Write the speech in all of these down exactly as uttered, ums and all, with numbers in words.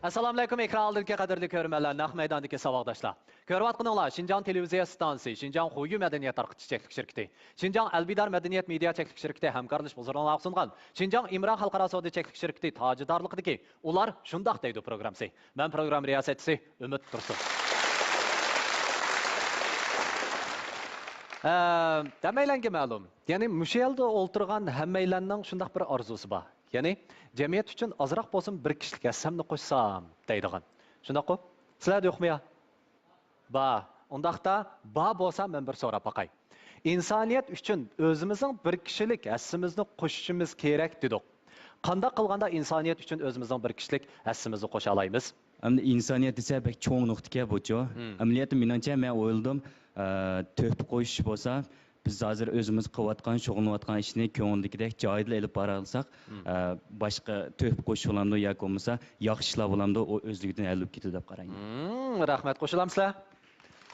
ئەسسالامۇئەلەيكۇم، ئېكران ئالدىدىكى قەدىرلىك كۆرۈرمەنلەر، نەق مەيداندىكى ساۋاقداشلار. كۆرۈۋاتقىنىڭلار شىنجاڭ تېلېۋىزىيە ئىستانسىسى، شىنجاڭ خۇيۇ مەدەنىيەت تارقىتىش چەكلىك شىركىتى، شىنجاڭ ئەلبىدار مەدەنىيەت مېدىيا چەكلىك شىركىتى ھەمكارلىشىپ ھۇزۇرۇڭلارغا سۇنغان شىنجاڭ ئىمرا خەلقئارا سودا چەكلىك شىركىتى تاجىدارلىقىدىكى ئۇلار شۇنداق دەيدۇ پروگراممىسى. مەن پروگرامما رىياسەتچىسى ئۈمىد تۇرسۇن. ئە، ھەممەيلەنگە مەلۇم. يەنى مۇشۇ يەردە ئولتۇرغان ھەممەيلەننىڭ شۇنداق بىر ئارزۇسى بار. يەنى جەمئىيەت ئۈچۈن ئازراق بولسىمۇ بىر كىشىلىك ھەسسەمنى قوشسام دەيدىغان. شۇنداققۇ؟ سىلەردە يوقمۇ يا؟ بار. ئۇنداقتا بار بولسا مەن بىر سوراپ باقاي. ئىنسانىيەت ئۈچۈن ئۆزىمىزنىڭ بىر كىشىلىك ھەسسىمىزنى قوشۇشىمىز كېرەك دېدۇق. قانداق قىلغاندا ئىنسانىيەت ئۈچۈن ئۆزىمىزنىڭ بىر كىشىلىك ھەسسىمىزنى قوشالايمىز؟ ئەمدى ئىنسانىيەت دېسە بەك چوڭ نۇقتىكەن بۇچۇ. مم. ئەمەلىيەتتە مېنىڭچە مەن ئويلىدىم، ئە، تۆھپە قوشۇش بولسا، بىز ھازىر ئۆزىمىز قىلىۋاتقان، شۇغۇللىنىۋاتقان ئىشنى كۆڭۈلدىكىدەك جايىدا ئېلىپ بارالىساق، مم، ئە، باشقا تۆھپە قوشۇش بولامدۇ ياكى بولمىسا ياخشى ئىشلار بولامدۇ، ئۇ ئۆزلۈكىدىن ھەل بولۇپ كېتىدۇ دەپ قارايمەن. مم، رەھمەت، قوشۇلامسىلەر؟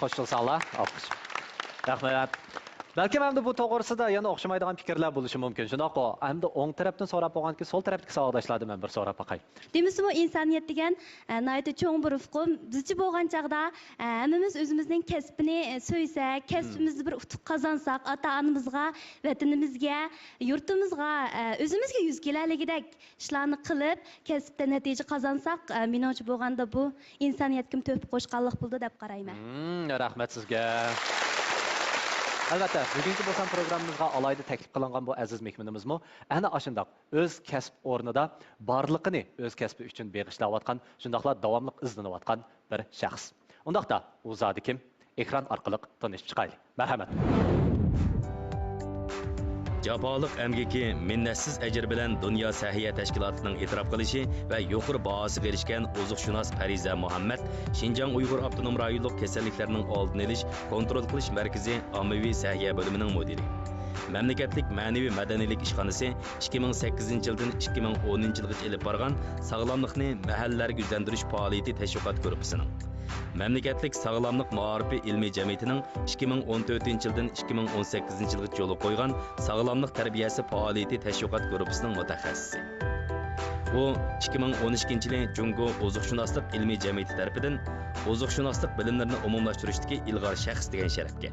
قوشۇلساڭلار، ئالقىش. رەھمەت. بەلكىم ئەمدى بۇ توغرىسىدا يەنە ئوخشىمايدىغان پىكىرلەر بولۇشى مۇمكىن. شۇنداققۇ؟ ئەمدى ئوڭ تەرەپتىن سوراپ بولغاندىن كېيىن سول تەرەپتىكى ساۋاقداشلاردىن مەن بىر سوراپ باقاي. دېمىسىمۇ، ئىنسانىيەت دېگەن، ئە، ناھايىتى چوڭ بىر ئۇقۇم. بىزچە بولغان چاغدا، ئە، ھەممىمىز ئۆزىمىزنىڭ كەسپىنى، ئە، سۆيسەك، كەسپىمىزدە بىر ئۇتۇق قازانساق، ئاتا-ئانىمىزغا، ۋەتىنىمىزگە، يۇرتىمىزغا، ئە، ئۆزىمىزگە يۈز كېلەلىگۈدەك ئىشلارنى قىلىپ، كەسىپتە نەتىجە قازانساق، ئە، مېنىڭچە بولغاندا بۇ ئىنسانىيەتكىمۇ تۆھپە قوشقانلىق بولىدۇ دەپ قارايمەن. مم، رەھمەت سىزگە. ئەلۋەتتە، بۈگۈنكى بولسام پروگراممىمىزغا ئالاھىدە تەكلىپ قىلىنغان بۇ ئەزىز مېھمىنىمىزمۇ ئەنە ئاشۇنداق ئۆز كەسىپ ئورنىدا بارلىقىنى ئۆز كەسپى ئۈچۈن بېغىشلاۋاتقان، شۇنداقلا داۋاملىق ئىزدىنىۋاتقان بىر شەخس. ئۇنداقتا، ئۇ زادى كىم؟ ئېكران ئارقىلىق تونۇشۇپ چىقايلى. مەرھەمەت. جاپالىق ئەمگىكى، مىننەتسىز ئەجرى بىلەن دۇنيا سەھىيە تەشكىلاتىنىڭ ئېتىراپ قىلىشى ۋە يۇقىرى باھاسىغا ئېرىشكەن ئوزۇقشۇناس پەرىزە مۇھەممەد شىنجاڭ ئۇيغۇر ئاپتونوم رايونلۇق كېسەللىكلەرنىڭ ئالدىنى ئېلىش، كونترول قىلىش مەركىزى ئاممىۋى سەھىيە بۆلۈمىنىڭ مۇدىرى. مەملىكەتلىك مەنىۋى مەدەنىيلىك ئىشخانىسى ئىككى مىڭ سەككىزىنچى يىلدىن ئىككى مىڭ ئونىنچى يىلغىچە ئېلىپ بارغان ساغلاملىقنى مەھەللىلەرگە يۈزلەندۈرۈش پائالىيىتى تەشۋىقات گۇرۇپپىسىنىڭ، مەملىكەتلىك ساغلاملىق مائارىپى ئىلمىي جەمئىيىتىنىڭ ئىككى مىڭ ئون تۆتىنچى يىلدىن ئىككى مىڭ ئون سەككىزىنچى يىلغىچە يولغا قويغان ساغلاملىق تەربىيەسى پائالىيىتى تەشۋىقات گۇرۇپپىسىنىڭ مۇتەخەسسىسى. ئۇ ئىككى مىڭ ئون ئىككىنچى يىلى جۇڭگو ئوزۇقشۇناسلىق ئىلمىي جەمئىيىتى تەرىپىدىن ئوزۇقشۇناسلىق بىلىملىرىنى ئومۇملاشتۇرۇشتىكى ئىلغار شەخس دېگەن شەرەپكە،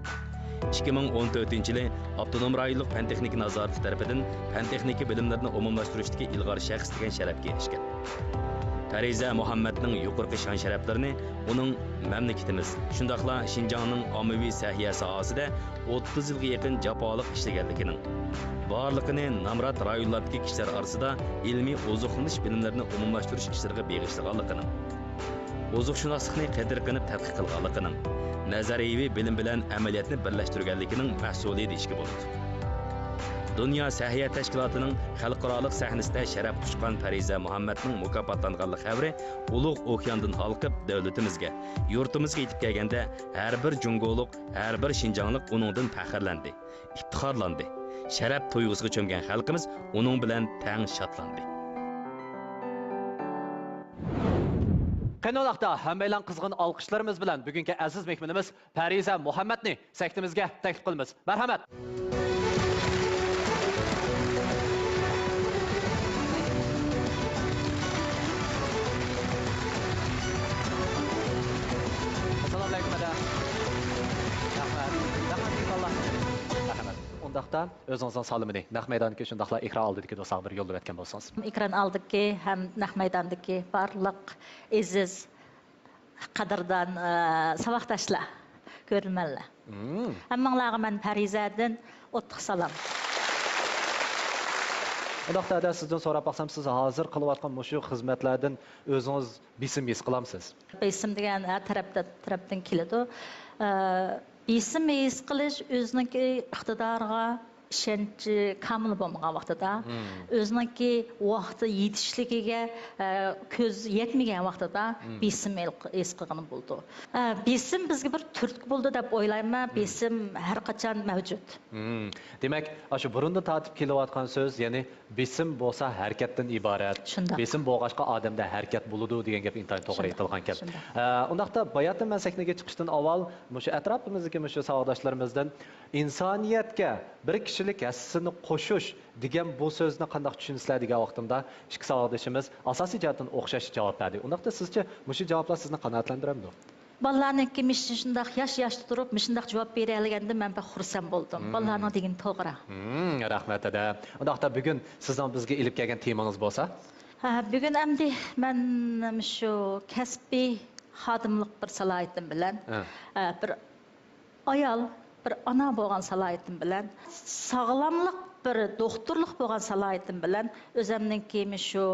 ئىككى مىڭ ئون تۆتىنچى يىلى ئاپتونوم رايونلۇق پەن تېخنىكا نازارىتى تەرىپىدىن پەن تېخنىكا بىلىملىرىنى ئومۇملاشتۇرۇشتىكى ئىلغار شەخس دېگەن شەرەپكە ئېرىشكەن. پەرىزە مۇھەممەدنىڭ يۇقىرىقى شان-شەرەپلىرىنى ئۇنىڭ مەملىكىتىمىز، شۇنداقلا شىنجاڭنىڭ ئاممىۋى سەھىيە ساھەسىدە ئوتتۇز يىلغا يېقىن جاپالىق ئىشلىگەنلىكىنىڭ، بارلىقىنى نامرات رايونلاردىكى كىشىلەر ئارىسىدا ئىلمىي ئوزۇقلىنىش بىلىملىرىنى ئومۇملاشتۇرۇش ئىشلىرىغا بېغىشلىغانلىقىنىڭ، ئوزۇقشۇناسلىقنى قېتىرقىنىپ تەتقىق قىلغانلىقىنىڭ، نەزەرىيىۋى بىلىم بىلەن ئەمەلىيەتنى بىرلەشتۈرگەنلىكىنىڭ مەھسۇلى دېيىشكە بولىدۇ. دۇنيا سەھىيە تەشكىلاتىنىڭ خەلقئارالىق سەھنىسىدە شەرەپ قۇچقان پەرىزە مۇھەممەدنىڭ مۇكاپاتلانغانلىق خەۋىرى ئۇلۇغ ئوكياندىن ھالقىپ، دۆلىتىمىزگە، يۇرتىمىزغا يېتىپ كەلگەندە، ھەر بىر جۇڭگولۇق، ھەر بىر شىنجاڭلىق ئۇنىڭدىن پەخىرلەندى، ئىپتىخارلاندى. شەرەپ تۇيغۇسىغا چۆمگەن خەلقىمىز ئۇنىڭ بىلەن تەڭ شادلاندى. قېنى ئۇنداقتا، ھەممەيلەن قىزغىن ئالقىشلىرىمىز بىلەن بۈگۈنكى ئەزىز مېھمىنىمىز پەرىزە مۇھەممەدنى سەھنىمىزگە تەكلىپ قىلىمىز. مەرھەمەت! ئەسسالامۇئەلەيكۇم، ئەدە. رەھمەت. رەھمەت، ئىنشاللا. مەرھەمەت. ئۇنداقتا ئۆزىڭىزنىڭ سالىمىنى نەق مەيداندىكى شۇنداقلا ئېكران ئالدىدىكى دوستلارغا بىر يوللىۋەتكەن بولسىڭىز. ئېكران ئالدىدىكى ھەم نەق مەيداندىكى بارلىق ئەزىز قەدىردان، ئە، ساۋاقداشلار، كۆرۈرمەنلەر. مم. ھەممىڭلارغا مەن پەرىزەدىن ئوتلۇق سالام. ئۇنداقتا، ئەدە، سىزدىن سوراپ باقسام، سىز ھازىر قىلىۋاتقان مۇشۇ خىزمەتلەردىن ئۆزىڭىز بېسىم ھېس قىلامسىز؟ بېسىم دېگەن ھەر تەرەپتە، تەرەپتىن كېلىدۇ. ئە، بېسىم ھېس قىلىش ئۆزىنىڭكى ئىقتىدارىغا ئىشەنچى كامىل بولمىغان ۋاقتىدا، مم، ئۆزىنىڭكى ۋاقتى يېتىشلىكىگە، ئە، كۆز يەتمىگەن ۋاقتىدا، مم، بېسىم ھېل-، ھېس قىلغىلى بولىدۇ. ئە، بېسىم بىزگە بىر تۈرتكە بولىدۇ دەپ ئويلايمەن. مم. بېسىم ھەر قاچان مەۋجۇت. مم. دېمەك، ئاشۇ بۇرۇندىن تارتىپ كېلىۋاتقان سۆز، يەنى بېسىم بولسا ھەرىكەتتىن ئىبارەت. شۇنداق. بېسىم بولغاچقا ئادەمدە ھەرىكەت بولىدۇ دېگەن گەپ ئىنتايىن توغرا، شۇنداق، ئېيتىلغانكەن. شۇنداق. ئە، ئۇنداقتا باياتىن مەن سەھنىگە چىقىشتىن ئاۋۋال مۇشۇ ئەتراپىمىزدىكى مۇشۇ ساۋاقداشلىرىمىزدىن ئىنسانىيەتكە بىر كىشى ھەسسىسىنى قوشۇش دېگەن بۇ سۆزنى قانداق چۈشىنىسىلەر دېگەن ۋاقتىمدا، ئىككى ساۋاقدىشىمىز ئاساسىي جەھەتتىن ئوخشاش جاۋاب بەردى. ئۇنداقتا سىزچە مۇشۇ جاۋابلار سىزنى قانائەتلەندۈرەمدۇ؟ بالىلارنىڭكى مۇشۇنداق ياش-ياشتا تۇرۇپ مۇشۇنداق جاۋاب بېرەلىگەندىن مەن بەك خۇرسەن بولدۇم. مم. بالىلارنىڭ دېگىنى توغرا. مم، رەھمەت، دادە. ئۇنداقتا بۈگۈن سىزنىڭ بىزگە ئېلىپ كەلگەن تېمىڭىز بولسا؟ ھە، بۈگۈن ئەمدى مەن شۇ كەسپىي خادىملىق بىر سالاھىيىتىم بىلەن، ھە. ھە، بىر ئايال، بىر ئانا بولغان سالاھىيىتىم بىلەن، ساغلاملىق بىر دوختۇرلۇق بولغان سالاھىيىتىم بىلەن ئۆزەمنىڭكى مۇشۇ،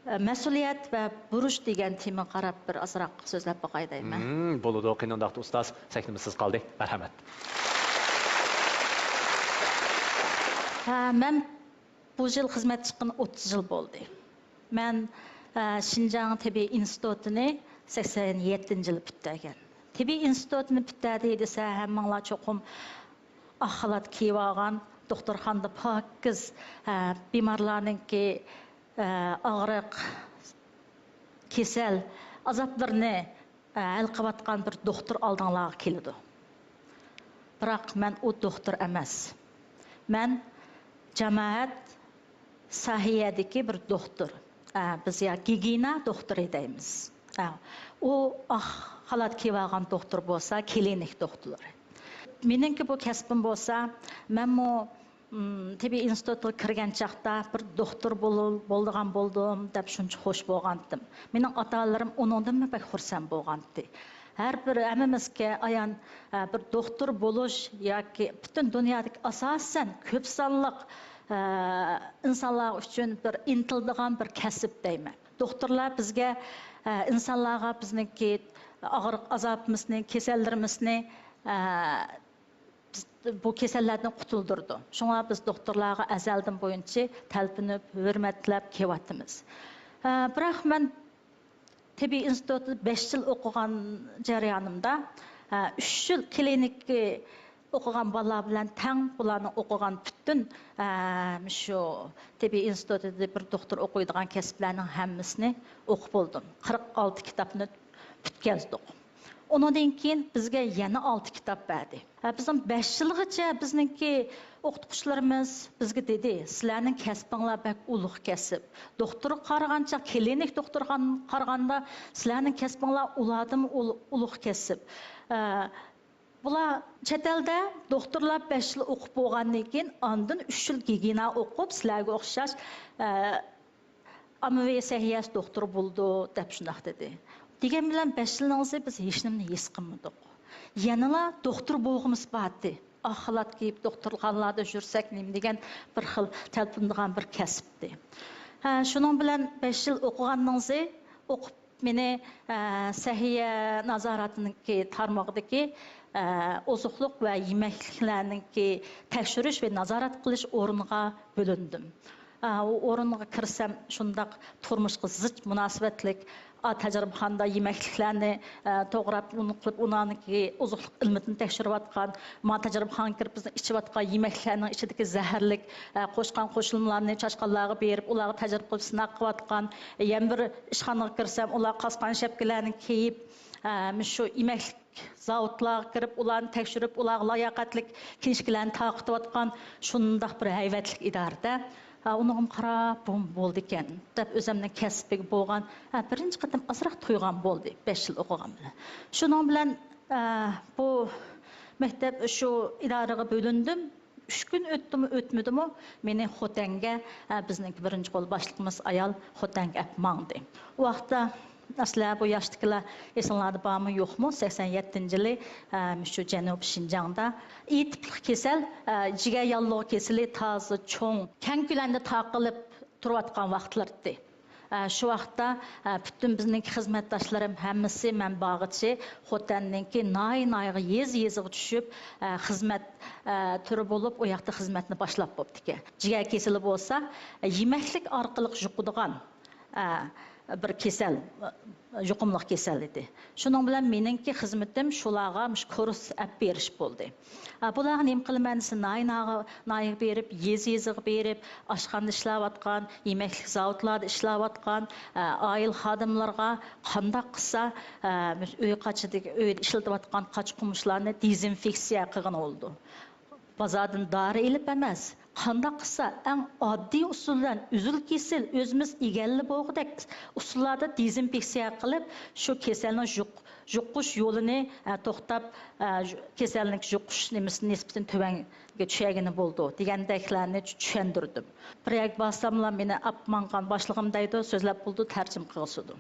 ئە، مەسئۇلىيەت ۋە بۇرچ دېگەن تېمىغا قاراپ بىر ئازراق سۆزلەپ باقاي دەيمەن. مم، بولىدۇ. قېنى ئۇنداقتا ئۇستاز، سەھنىمىز سىز قالدى. مەرھەمەت. ھە، مەن بۇ يىل خىزمەت چىققىنى ئوتتۇز يىل بولدى. مەن، ئە، شىنجاڭ تېببىي ئىنستىتۇتىنى سەكسەن يەتتىنچى يىلى پۈتتۈرگەن. تېببىي ئىنستىتۇتىنى پۈتتۈردى دېسە، ھەممىڭلار چوقۇم ئاق خالات كىيىۋالغان، دوختۇرخانىدا پاكىز، ئە، بىمارلارنىڭكى، ئە، ئاغرىق، كېسەل، ئازابلىرىنى ھەل قىلىۋاتقان بىر دوختۇر ئالدىڭلارغا كېلىدۇ. بىراق مەن ئۇ دوختۇر ئەمەس. مەن جامائەت ساھىيەدىكى بىر دوختۇر. ئە، بىز يا گىگىيېنا دوختۇرى دەيمىز. ئە، ئۇ ئاق خالات كىيىۋالغان دوختۇر بولسا، كلىنىك دوختۇرى. مېنىڭكى بۇ كەسپىم بولسا، مەنمۇ مم، تېببىي ئىنستىتۇتقا كىرگەن چاغدا بىر دوختۇر بول-، بولىدىغان بولدۇم دەپ شۇنچە خوش بولغانتىم. مېنىڭ ئاتا-ئانىلىرىم ئۇنىڭدىنمۇ بەك خۇرسەن بولغانتى. ھەر بىر ھەممىمىزگە ئايان، ئە، بىر دوختۇر بولۇش ياكى پۈتۈن دۇنيادىكى ئاساسەن كۆپ سانلىق، ئە، ئىنسانلار ئۈچۈن بىر ئىنتىلىدىغان بىر كەسىپ دەيمەن. دوختۇرلار بىزگە، ئە، ئىنسانلارغا بىزنىڭكى ئاغرىق ئازابىمىزنى، كېسەللىرىمىزنى، ئە، بۇ كېسەللەردىن قۇتۇلدۇرىدۇ. شۇڭا بىز دوختۇرلارغا ئەزەلدىن بويۇنچە تەلپۈنۈپ، ھۆرمەتلەپ كېلىۋاتىمىز. ئە، بىراق مەن تېببىي ئىنستىتۇتتا بەش يىل ئوقۇغان جەريانىمدا، ئە، ئۈچ يىل كلىنىككا ئوقۇغان بالىلار بىلەن تەڭ بۇلارنىڭ ئوقۇغان پۈتۈن، ئە، شۇ تېببىي ئىنستىتۇتىدا بىر دوختۇر ئوقۇيدىغان كەسىپلەرنىڭ ھەممىسىنى ئوقۇپ بولدۇم. قىرىق ئالتە كىتابنى پۈتكۈزدۇق. ئۇنىڭدىن كېيىن بىزگە يەنە ئالتە كىتاب بەردى. ھە، بىزنىڭ بەش يىلغىچە بىزنىڭكى ئوقۇتقۇچىلىرىمىز بىزگە دېدى، سىلەرنىڭ كەسپىڭلار بەك ئۇلۇغ كەسىپ. دوختۇرغا قارىغانچە، كلىنىك دوختۇرغا قارىغاندا سىلەرنىڭ كەسپىڭلار ئۇلاردىنمۇ ئۇل-، ئۇلۇغ كەسىپ. ئە، بۇلار چەت ئەلدە دوختۇرلار بەش يىل ئوقۇپ بولغاندىن كېيىن، ئاندىن ئۈچ يىل گىگىيېنا ئوقۇپ، سىلەرگە ئوخشاش، ئە، ئاممىۋى سەھىيە دوختۇرى بولىدۇ، دەپ شۇنداق دېدى. دېگەن بىلەن بەش يىلنىڭ ئىچىدە بىز ھېچنېمىنى ھېس قىلمىدۇق. يەنىلا دوختۇر بولغۇمىز بارتى. ئاق خالات كىيىپ دوختۇرخانىلاردا يۈرسەك نېمە دېگەن بىر خىل تەلپۈنىدىغان بىر كەسىپتى. ھە، شۇنىڭ بىلەن بەش يىل ئوقۇغاننىڭ ئىچىدە ئوقۇپ مېنى، ئە، سەھىيە نازارىتىنىڭكى تارمىقىدىكى، ئە، ئوزۇقلۇق ۋە يېمەكلىكلەرنىڭكى تەكشۈرۈش ۋە نازارەت قىلىش ئورنىغا بۆلۈندۈم. ئە، ئۇ ئورۇنغا كىرسەم، شۇنداق تۇرمۇشقا زىچ مۇناسىۋەتلىك، ئا، تەجرىبىخانىدا يېمەكلىكلەرنى، ئە، توغراپ، ئۇنى قىلىپ، ئۇلارنىڭكى ئوزۇقلۇق ئىلمىتىنى تەكشۈرۈۋاتقان، ما تەجرىبىخانىغا كىرىپ، بىزنىڭ ئىچىۋاتقان يېمەكلىكلەرنىڭ ئىچىدىكى زەھەرلىك، ئە، قوشقان قوشۇلمىلارنى چاشقانلارغا بېرىپ، ئۇلارغا تەجرىبە قىلىپ سىناق قىلىۋاتقان، يەنە بىر ئىشخانىغا كىرسەم، ئۇلار قاسقان شەپكىلەرنى كىيىپ، ئە، مۇشۇ يېمەكلىك زاۋۇتلارغا كىرىپ، ئۇلارنى تەكشۈرۈپ، ئۇلارغا لاياقەتلىك كىنىشكىلەرنى تارقىتىۋاتقان شۇنداق بىر ھەيۋەتلىك ئىدارىدە، ھە، ئۇنىڭغا قاراپ، بۇ بولىدىكەن دەپ ئۆزۈمنىڭ كەسپىگە بولغان، ھە، بىرىنچى قېتىم ئازراق تويغان بولدى، بەش يىل ئوقۇغان بىلەن. شۇنىڭ بىلەن، ئە، بۇ مەكتەپ، شۇ ئىدارىگە بۆلۈندۈم. ئۈچ كۈن ئۆتتىمۇ، ئۆتمىدىمۇ، مېنى خوتەنگە، ئە، بىزنىڭكى بىرىنچى قول باشلىقىمىز ئايال خوتەنگە ئەپ ماڭدى. ئۇ ۋاقىتتا، ئەسلى بۇ ياشتىكىلەر ئېسىڭلاردا بارمۇ، يوقمۇ، سەكسەن يەتتىنچى يىلى، ئە، مۇشۇ جەنۇبىي شىنجاڭدا ئېتىپلىق كېسەل، ئە، جىگەر ياللۇغى كېسىلى تازا چوڭ، كەڭ كۆلەمدە تارقىلىپ تۇرۇۋاتقان ۋاقىتلىرىدى. ئە، شۇ ۋاقىتتا، ئە، پۈتۈن بىزنىڭكى خىزمەتداشلىرىم ھەممىسى مەن بارغىچە خوتەننىڭكى ناھىيە-ناھىيەگە، يېزا-يېزىغا چۈشۈپ، ئە، خىزمەت، ئە، تۈرى بولۇپ، ئۇ ياقتا خىزمەتنى باشلاپ بوپتىكەن. جىگەر كېسىلى بولسا، ئە، يېمەكلىك ئارقىلىق يۇقىدىغان، ئە، بىر كېسەل، ئە، يۇقۇملۇق كېسەل ئىدى. شۇنىڭ بىلەن مېنىڭكى خىزمىتىم شۇلارغا مۇشۇ كۇرس ئەپ بېرىش بولدى. ئە، بۇلارغا نېمە قىلىمەن دېسە، ناھىيە، ناھىيەگە بېرىپ، يېزا، يېزىغا بېرىپ، ئاشخانىدا ئىشلەۋاتقان، يېمەكلىك زاۋۇتلاردا ئىشلەۋاتقان، ئە، ئائىلە خادىملىرىغا قانداق قىلسا، ئە، ئۆي قاچىدىكى، ئۆيدە ئىشلىتىۋاتقان قاچا-قۇمۇچلارنى دېزىنفېكسىيە قىلغىلى بولىدۇ. بازاردىن دارى ئېلىپ ئەمەس، قانداق قىلسا ئەڭ ئاددىي ئۇسۇل بىلەن ئۈزۈل-كېسىل ئۆزىمىز ئىگىلىنىپ بولغۇدەك ئۇسۇللاردا دېزىنفېكسىيە قىلىپ، شۇ كېسەلنىڭ يۇق-، يۇقۇش يولىنى، ئە، توختاپ، ئە، يۇ-، كېسەلنىڭ يۇقۇش نېمىسى نىسبىتىنى تۆۋەنگە چۈشۈرگىلى بولىدۇ دېگەندەكلەرنى چۈ-، چۈشەندۈردۈم. بىر يەرگە بارساملا مېنى ئاپىرىپ ماڭغان باشلىقىم دەيدۇ، سۆزلەپ بولىدۇ، تەرجىمە قىلغۇسىدۇ.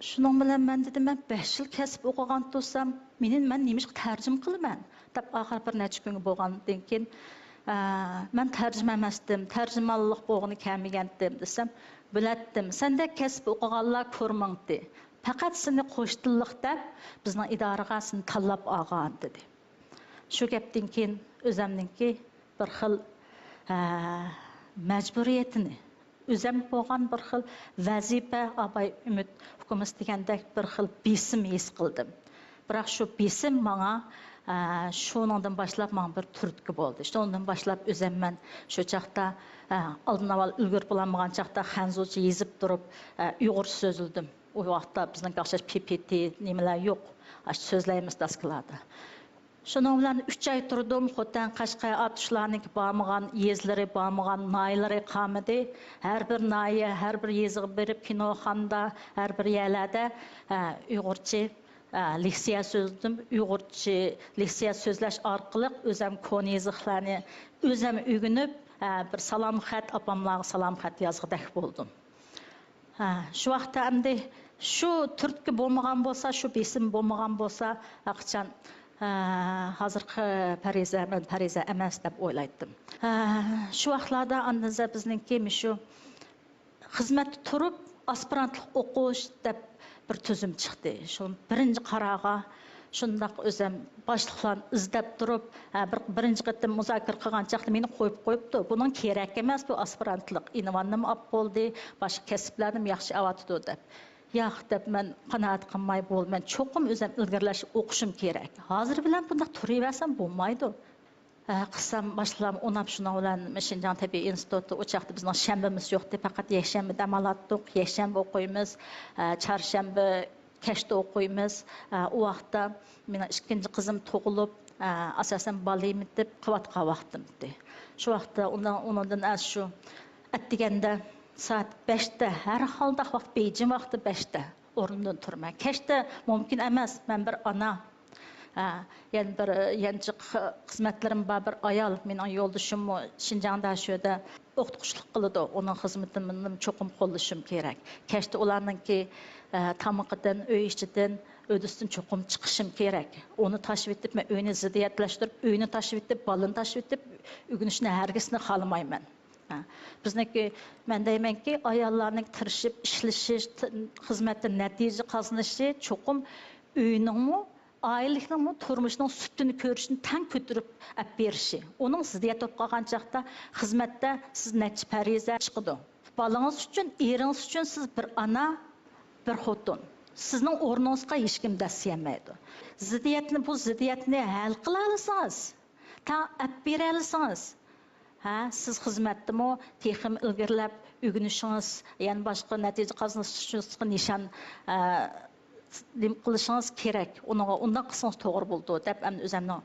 شۇنىڭ بىلەن مەن دېدىم، مەن بەش يىل كەسىپ ئوقۇغان تۇرسام، مېنى مەن نېمىشقا تەرجىمە قىلىمەن؟ دەپ ئاخىر بىر نەچچە كۈنگە بولغاندىن كېيىن، ئە، مەن تەرجىمە ئەمەستىم، تەرجىمانلىق بولغىنى كەلمىگەنتىم دېسەم، بىلەتتىم، سەندەك كەسىپ ئوقۇغانلار كورماڭتى، پەقەت سېنى قوش تىللىق دەپ بىزنىڭ ئىدارىغا سېنى تاللاپ ئالغان دېدى. شۇ گەپتىن كېيىن ئۆزەمنىڭكى بىر خىل، ئە، مەجبۇرىيىتىنى، ئۆزەم بولغان بىر خىل ۋەزىپە، ئاباي ئۈمىد ئۇكىمىز دېگەندەك بىر خىل بېسىم ھېس قىلدىم. بىراق شۇ بېسىم ماڭا، ئە، شۇنىڭدىن باشلاپ ماڭا بىر تۈرتكە بولدى. شۇنىڭدىن باشلاپ ئۆزەم مەن شۇ چاغدا، ئە، ئالدىن ئاۋۋال ئۈلگۈرۈپ بولالمىغان چاغدا خەنزۇچە يېزىپ تۇرۇپ، ئە، ئۇيغۇرچە سۆزلىدىم. ئۇ ۋاقىتتا بىزنىڭكى ئوخشاش پىپىتى نېمىلەر يوق. ئاشۇ سۆزلەيمىز داسكىلاردا. شۇنىڭ بىلەن ئۈچ ئاي تۇردۇم. خوتەن، قەشقەر، ئاتۇشلارنىڭكى بارمىغان يېزىلىرى، بارمىغان ناھىيەلىرى قالمىدى. ھەر بىر ناھىيە، ھەر بىر يېزىغا بېرىپ، كىنوخانىدا، ھەر بىر يەرلەردە، ئە، ئۇيغۇرچە، ئە، لېكسىيە سۆزلىدىم. ئۇيغۇرچە لېكسىيە سۆزلەش ئارقىلىق ئۆزەم كونا يېزىقلارنى ئۆزەم ئۆگىنىپ، ئە، بىر سالام خەت، ئاپاملارغا سالام خەت يازغۇدەك بولدۇم. ھە، شۇ ۋاقىتتا ئەمدى شۇ تۈرتكە بولمىغان بولسا، شۇ بېسىم بولمىغان بولسا، ھەرقاچان، ھە، ھازىرقى پەرىزە، مەن پەرىزە ئەمەس دەپ ئويلايتتىم. ھە، شۇ ۋاقىتلاردا ئاندىن بىزنىڭكى مۇشۇ خىزمەتتە تۇرۇپ ئاسپىرانتلىق ئوقۇش دەپ بىر تۈزۈم چىقتى. شۇ بىرىنچى قارارغا شۇنداق ئۆزەم باشلىقلارنى ئىزدەپ تۇرۇپ، ھە، بىر، بىرىنچى قېتىم مۇزاكىرە قىلغان چاغدا مېنى قويۇپ قويۇپتۇ. بۇنىڭ كېرەك ئەمەس، بۇ ئاسپىرانتلىق. ئىنۋاننىمۇ ئاپ بولدى، باشقا كەسىپلەرنىمۇ ياخشى ئاۋاتىدۇ دەپ. ياق دەپ مەن قانائەت قىلماي بول-، مەن چوقۇم ئۆزەم ئىلگىرىلەش ئوقۇشۇم كېرەك. ھازىر بىلەن بۇنداق تۇرۇۋەرسەم بولمايدۇ. ھە، قىلسام باشلىقلارمۇ ئۇناپ شۇنىڭ بىلەن شىنجاڭ تەبىئىي ئىنستىتۇتى ئۇ چاغدا بىزنىڭ شەنبىمىز يوقتى، پەقەت يەكشەنبە دەم ئالاتتۇق، يەكشەنبە ئوقۇيمىز، ھە، چارشەنبە كەچتە ئوقۇيمىز. ئە، ئۇ ۋاقىتتا مېنىڭ ئىككىنچى قىزىم تۇغۇلۇپ، ئە، ئاساسەن بالا ئېمىتىپ قىلىۋاتقان ۋاقتىمتى. شۇ ۋاقىتتا ئۇنىڭ، ئۇنىڭدىن ئەس شۇ ئەتىگەندە سائەت بەشتە، ھەر ھالدا ۋاقىت بېيجىڭ ۋاقتى بەشتە ئورنۇمدىن تۇرىمەن. كەچتە مۇمكىن ئەمەس، مەن بىر ئانا. ھە، يەنە بىر، يەنە جىق خىزمەتلىرىم بار، بىر ئايال، مېنىڭ يولدىشىممۇ شىنجاڭدا شۇ يەردە ئوقۇتقۇچىلىق قىلىدۇ. ئۇنىڭ خىزمىتىنى چوقۇم قوللىشىم كېرەك. كەچتە ئۇلارنىڭكى، ئە، تامىقىدىن، ئۆي ئىچىدىن، ئۆيدىسىدىن چوقۇم چىقىشىم كېرەك. ئۇنى تاشلىۋېتىپ، مەن ئۆينى زىددىيەتلەشتۈرۈپ، ئۆينى تاشلىۋېتىپ، بالىنى تاشلىۋېتىپ ئۆگىنىشنى ھەرگىزنى خالىمايمەن. ھە، بىزنىڭكى، مەن دەيمەنكى، ئاياللارنىڭ تىرىشىپ ئىشلىشى، ت-، خىزمەتتە نەتىجە قازىنىشى چوقۇم ئۆينىڭمۇ، ئائىلىلىكنىڭمۇ، تۇرمۇشنىڭ سۈپىتىنى كۆرۈشنى تەڭ كۆتۈرۈپ ئەپ بېرىشى. ئۇنىڭ زىددىيەت بولۇپ قالغان چاغدا خىزمەتتە سىز نەچچە پەرىزە چىقىدۇ. بالىڭىز ئۈچۈن، ئېرىڭىز ئۈچۈن سىز بىر ئانا، بىر خوتۇن. سىزنىڭ ئورنىڭىزغا ھېچكىم دەسسىيەلمەيدۇ. زىددىيەتنى، بۇ زىددىيەتنى ھەل قىلالىسىڭىز، تەڭ ئەپ بېرەلىسىڭىز، ھە، سىز خىزمەتتىمۇ تېخىمۇ ئىلگىرىلەپ ئۆگىنىشىڭىز، يەنە باشقا نەتىجە قازىنىشىڭىزغا نىشان، ئە، نېمە قىلىشىڭىز كېرەك. ئۇنىڭغا ئۇنداق قىلسىڭىز توغرا بولىدۇ دەپ، ئەمدى ئۆزەمنىڭ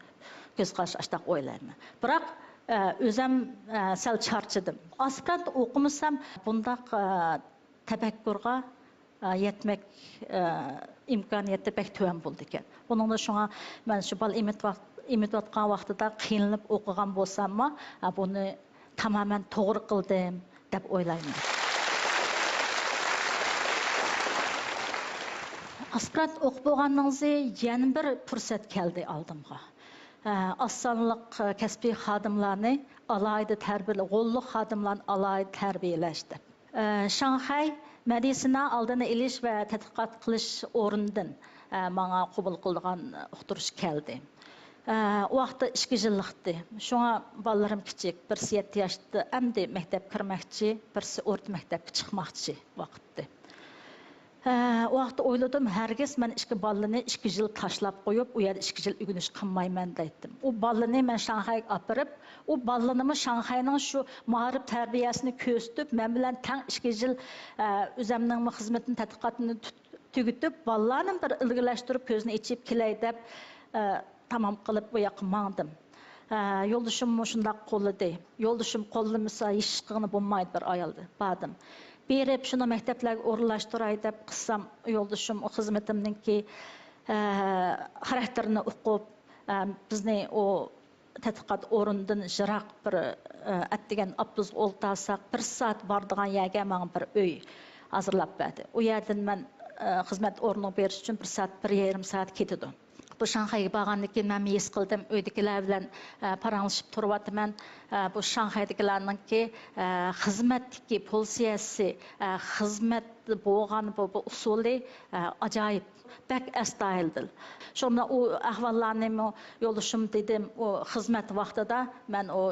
كۆز قارىشى ئاشتاق ئويلايمەن. بىراق، ئە، ئۆزەم، ئە، سەل چارچىدىم. ئاسپىرانت ئوقۇمىسام بۇنداق، ئە، تەپەككۇرغا، ئە، يەتمەك، ئە، ئىمكانىيىتى بەك تۆۋەن بولىدىكەن. بۇنىڭدا شۇڭا مەن شۇ بالا ئېمىتىۋات-، ئېمىتىۋاتقان ۋاقتىدا قىينىلىپ ئوقۇغان بولساممۇ، ئە، بۇنى تامامەن توغرا قىلدىم دەپ ئويلايمەن. ئاسپىرانت ئوقۇپ بولغاندىن كېيىن يەنە بىر پۇرسەت كەلدى ئالدىمغا. ئە، ئاز سانلىق، ئە، كەسپىي خادىملارنى ئالاھىدە تەربىيەلە-، غوللۇق خادىملارنى ئالاھىدە تەربىيەلەش دەپ. ئە، شاڭخەي مېدىتسىنا ئالدىنى ئېلىش ۋە تەتقىقات قىلىش ئورنىدىن، ئە، ماڭا قوبۇل قىلىدىغان ئۇقتۇرۇش كەلدى. ئە، ئۇ ۋاقىتتا ئىككى يىللىقتى. شۇڭا بالىلىرىم كىچىك، بىرسى يەتتە ياشتا ئەمدى مەكتەپكە كىرمەكچى، بىرسى ئورتا مەكتەپكە چىقماقچى ۋاقىتتى. ئە، ئۇ ۋاقىتتا ئويلىدىم، ھەرگىز مەن ئىككى بالىنى ئىككى يىل تاشلاپ قويۇپ، ئۇ يەردە ئىككى يىل ئۆگىنىش قىلمايمەن دەيتتىم. ئۇ بالىنى مەن شاڭخەيگە ئاپىرىپ، ئۇ بالىنىمۇ شاڭخەينىڭ شۇ مائارىپ تەربىيەسىنى كۆرسىتىپ، مەن بىلەن تەڭ ئىككى يىل، ئە، ئۆزەمنىڭمۇ خىزمىتىنى، تەتقىقاتىنى تۈ-، تۈگىتىپ، بالىلارنى بىر ئىلگىرىلەشتۈرۈپ، كۆزىنى ئېچىپ كېلەي دەپ، ئە، تامام قىلىپ، ئۇ ياققا ماڭدىم. ئە، يولدىشىممۇ شۇنداق قوللىدى. يولدىشىم قوللىمىسا، ھېچ قىلغىنى بولمايدۇ بىر ئايالدا. باردىم. بېرىپ، شۇنى مەكتەپلەرگە ئورۇنلاشتۇراي دەپ قىلسام، يولدىشىم خىزمىتىمنىڭكى، ئە، خاراكتېرىنى ئۇقۇپ، ئە، بىزنى ئۇ تەتقىقات ئورنىدىن يىراق بىر، ئە، ئەتىگەن ئاپتوبۇسقا ئولتۇرساق، بىر سائەت بارىدىغان يەرگە ماڭا بىر ئۆي ھازىرلاپ بەردى. ئۇ يەردىن مەن، ئە، خىزمەت ئورنىغا بېرىش ئۈچۈن بىر سائەت، بىر يېرىم سائەت كېتىدۇ. بۇ شاڭخەيگە بارغاندىن كېيىن مەنمۇ ھېس قىلدىم، ئۆيدىكىلەر بىلەن، ئە، پاراڭلىشىپ تۇرۇۋاتىمەن. ئە، بۇ شاڭخەيدىكىلەرنىڭكى، ئە، خىزمەتتىكى پولىسىيەسى، ئە، خىزمەت بولغان بۇ، بۇ ئۇسۇلى، ئە، ئاجايىپ، بەك ئەستايىدىل. شۇندا ئۇ ئەھۋاللارنىمۇ يولدىشىم دېدىم، ئۇ خىزمەت ۋاقتىدا مەن ئۇ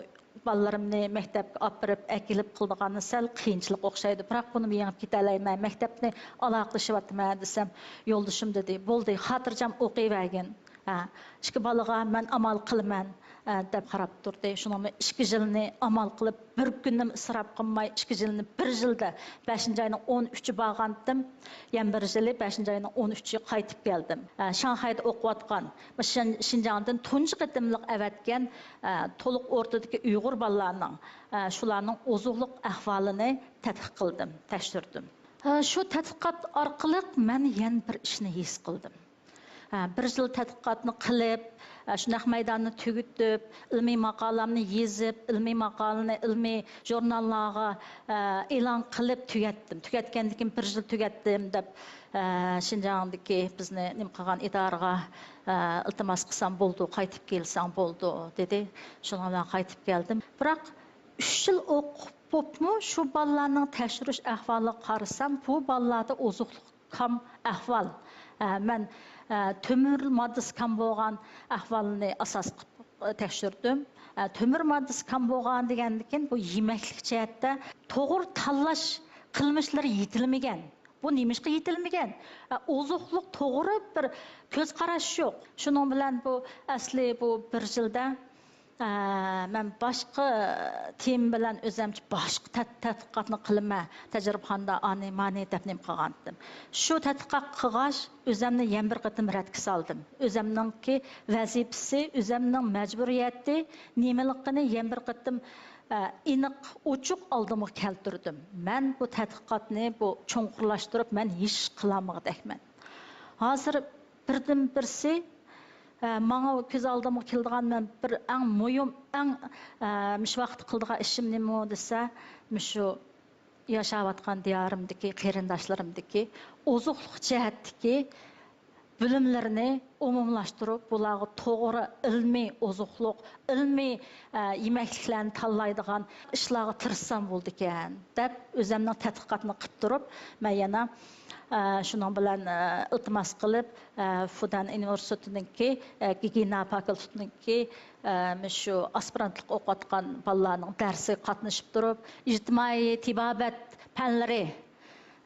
بالىلىرىمنى مەكتەپكە ئاپىرىپ، ئەكېلىپ قىلىدىغاندا سەل قىيىنچىلىق ئوخشايدۇ، بىراق بۇنىمۇ يېڭىپ كېتەلەيمەن، مەكتەپنى ئالاقىلىشىۋاتىمەن دېسەم، يولدىشىم دېدى، بولدى، خاتىرجەم ئوقۇيۋەرگىن. ھە، ئىككى بالىغا مەن ئامال قىلىمەن، ھە، دەپ قاراپ تۇردى. شۇنىڭ بىلەن ئىككى يىلنى ئامال قىلىپ، بىر كۈننىمۇ ئىسراپ قىلماي، ئىككى يىلنى بىر يىلدا بەشىنچى ئاينىڭ ئون ئۈچى بارغانتىم. يەنە بىر يىلى بەشىنچى ئاينىڭ ئون ئۈچى قايتىپ كەلدىم. ھە، شاڭخەيدە ئوقۇۋاتقان، شىن-، شىنجاڭدىن تۇنجى قېتىملىق ئەۋەتكەن، ھە، تولۇق ئورتىدىكى ئۇيغۇر بالىلارنىڭ، ھە، شۇلارنىڭ ئوزۇقلۇق ئەھۋالىنى تەتقىق قىلدىم، تەكشۈردۈم. ھە، شۇ تەتقىقات ئارقىلىق مەن يەنە بىر ئىشنى ھېس قىلدىم. ھە، بىر يىل تەتقىقاتنى قىلىپ، ھە، شۇ نەق مەيداننى تۈگىتىپ، ئىلمىي ماقالەمنى يېزىپ، ئىلمىي ماقالىنى ئىلمىي ژۇرناللارغا، ھە، ئېلان قىلىپ تۈگەتتىم. تۈگەتكەندىن كېيىن بىر يىل تۈگەتتىم دەپ، ھە، شىنجاڭدىكى بىزنى نېمە قىلغان ئىدارىغا، ھە، ئىلتىماس قىلسام بولىدۇ، قايتىپ كەلسەڭ بولىدۇ، دېدى. شۇنىڭ بىلەن قايتىپ كەلدىم. بىراق ئۈچ يىل ئوقۇپ بوپمۇ شۇ بالىلارنىڭ تەكشۈرۈش ئەھۋالىغا قارىسام، بۇ بالىلاردا ئوزۇقلۇق كام ئەھۋال. ئە، مەن، ئە، تۆمۈر ماددىسى كام بولغان ئەھۋالنى ئاساس قىلىپ، ئە، تەكشۈردۈم. ئە، تۆمۈر ماددىسى كام بولغان دېگەندىكىن، بۇ يېمەكلىك جەھەتتە توغرا تاللاش قىلمىشلىرى يېتىلمىگەن. بۇ نېمىشقا يېتىلمىگەن؟ ئە، ئوزۇقلۇق توغرا بىر كۆز قاراش يوق. شۇنىڭ بىلەن بۇ ئەسلى بۇ بىر يىلدا ئە، مەن باشقا تېما بىلەن ئۆزەمچە باشقا تەت-، تەتقىقاتنى قىلىمەن، تەجرىبىخانىدا ئانى مانى دەپ نېمە قىلغانتىم. شۇ تەتقىقات قىلغاچ، ئۆزەمنى يەنە بىر قېتىم رەتكە سالدىم. ئۆزەمنىڭكى ۋەزىپىسى، ئۆزەمنىڭ مەجبۇرىيىتى نېمىلىقىنى يەنە بىر قېتىم، ئە، ئېنىق، ئوچۇق ئالدىمغا كەلتۈردۈم. مەن بۇ تەتقىقاتنى بۇ چوڭقۇرلاشتۇرۇپ، مەن ھېچ قىلالمىغۇدەكمەن. ھازىر بىردىنبىرسى، ئە، ماڭا كۆز ئالدىمغا كېلىدىغان مەن بىر ئەڭ مۇھىم، ئەڭ، ئە، مۇشۇ ۋاقىتتا قىلىدىغان ئىشىم نېمە دېسە، مۇشۇ ياشاۋاتقان دىيارىمدىكى قېرىنداشلىرىمدىكى ئوزۇقلۇق جەھەتتىكى بىلىملىرىنى ئومۇملاشتۇرۇپ، بۇلارغا توغرا ئىلمىي ئوزۇقلۇق، ئىلمىي، ئە، يېمەكلىكلەرنى تاللايدىغان ئىشلارغا تىرىشسام بولىدىكەن، دەپ ئۆزەمنىڭ تەتقىقاتىنى قىلىپ تۇرۇپ، مەن يەنە، ئە، شۇنىڭ بىلەن، ئە، ئىلتىماس قىلىپ، ئە، فۇدەن ئۇنىۋېرسىتېتىنىڭكى، ئە، گىگىنا فاكۇلتېتىنىڭكى، ئە، مۇشۇ ئاسپىرانتلىق ئوقۇۋاتقان بالىلارنىڭ دەرسىگە قاتنىشىپ تۇرۇپ، ئىجتىمائىي تېبابەت پەنلىرى،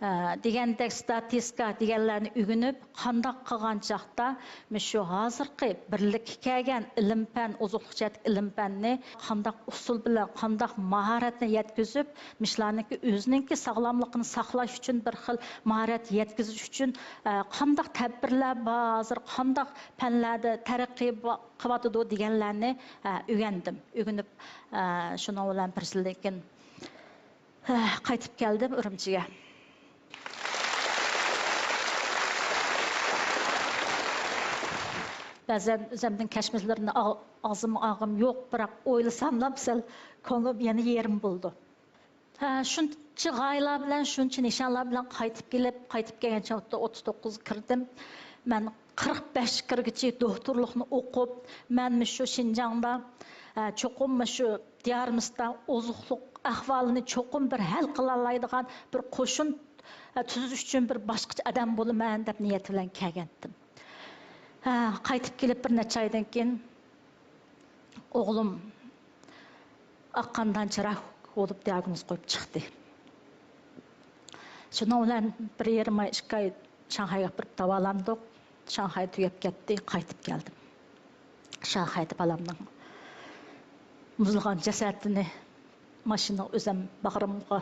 ئە، دېگەندەك، ستاتىستىكا دېگەنلەرنى ئۆگىنىپ، قانداق قىلغان چاغدا مۇشۇ ھازىرقى بىرلىككە كەلگەن ئىلىم-پەن، ئوزۇقلۇق جەھەتتىكى ئىلىم-پەننى قانداق ئۇسۇل بىلەن، قانداق ماھارەتنى يەتكۈزۈپ، مۇشۇلارنىڭكى ئۆزىنىڭكى ساغلاملىقىنى ساقلاش ئۈچۈن بىر خىل ماھارەت يەتكۈزۈش ئۈچۈن، ئە، قانداق تەدبىرلەر بار، ھازىر قانداق پەنلەردە تەرەققىي با-، قىلىۋاتىدۇ دېگەنلەرنى، ئە، ئۆگەندىم. ئۆگىنىپ، ئە، شۇنىڭ بىلەن بىر يىلدىن كېيىن قايتىپ كەلدىم ئۈرۈمچىگە. بەزەن ئۆزۈمنىڭ كەچمىشلىرىنى ئاغ-، ئاغزىم ئاغرىم يوق، بىراق ئويلىساملا سەل كۆڭلۈم يەنە يېرىم بولىدۇ. ھە، شۇنچە غايىلار بىلەن، شۇنچە نىشانلار بىلەن قايتىپ كېلىپ، قايتىپ كەلگەن چاغدا ئوتتۇز توققۇزغا كىردىم. مەن قىرىق بەشكە كىرگۈچە دوختۇرلۇقنى ئوقۇپ، مەن مۇشۇ شىنجاڭدا، ئە، چوقۇم مۇشۇ دىيارىمىزدا ئوزۇقلۇق ئەھۋالىنى چوقۇم بىر ھەل قىلالايدىغان بىر قوشۇن، ئە، تۈزۈش ئۈچۈن بىر باشقىچە ئادەم بولىمەن دەپ نىيەت بىلەن كەلگەنتىم. ئە، قايتىپ كېلىپ بىر نەچچە ئايدىن كېيىن ئوغلۇم ئاق قاندان چىراك بولۇپ دىئاگنوز قويۇپ چىقتى. شۇنىڭ بىلەن بىر يېرىم ئاي، ئىككى ئاي شاڭخەيگە ئاپىرىپ داۋالاندۇق. شاڭخەي تۈگەپ كەتتى، قايتىپ كەلدىم. شاڭخەيدە بالامنىڭ مۇزلىغان جەسەتىنى ماشىنىغا ئۆزۈم باغرىمغا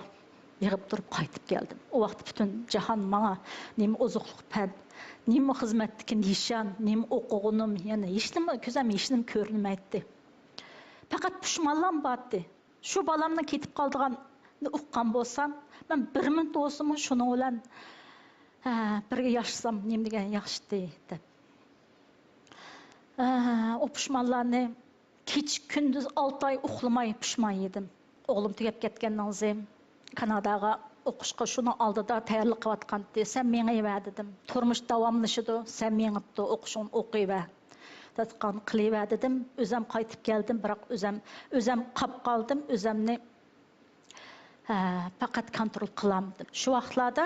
يىغىپ تۇرۇپ قايتىپ كەلدىم. ئۇ ۋاقىتتا پۈتۈن جاھان ماڭا نېمە ئوزۇقلۇق پەن، نېمە خىزمەتتىكى نىشان، نېمە ئوقۇغىنىم، يەنە ھېچنېمە، كۆزۈم ھېچنېمە كۆرۈنمەيتتى. پۇشمانلام بارتى. شۇ بالامنىڭ كېتىپ قالىدىغاننى ئۇققان بولسام، مەن بىر مىنۇت بولسىمۇ شۇنىڭ بىلەن، ھە، بىرگە ياشىسام نېمە دېگەن ياخشىتى دەپ. ھە، ئۇ پۇشمانلارنى كېچە كۈندۈز ئالتە ئاي ئۇخلىماي پۇشماي يېدىم. ئوغلۇم تۈگەپ كەتكەندىن كېيىن كاناداغا ئوقۇشقا شۇنىڭ ئالدىدا تەييارلىق قىلىۋاتقانتى. سەن مېڭىۋەر دېدىم. تۇرمۇش داۋاملىشىدۇ، سەن مېڭىپتۇ، ئوقۇشۇڭنى ئوقۇيۋەر. تەتقىقاتنى قىلىۋەر دېدىم. ئۆزەم قايتىپ كەلدىم، بىراق ئۆزەم، ئۆزەم قاپ قالدىم، ئۆزەمنى، ھە، پەقەت كونترول قىلالمىدىم. شۇ ۋاقىتلاردا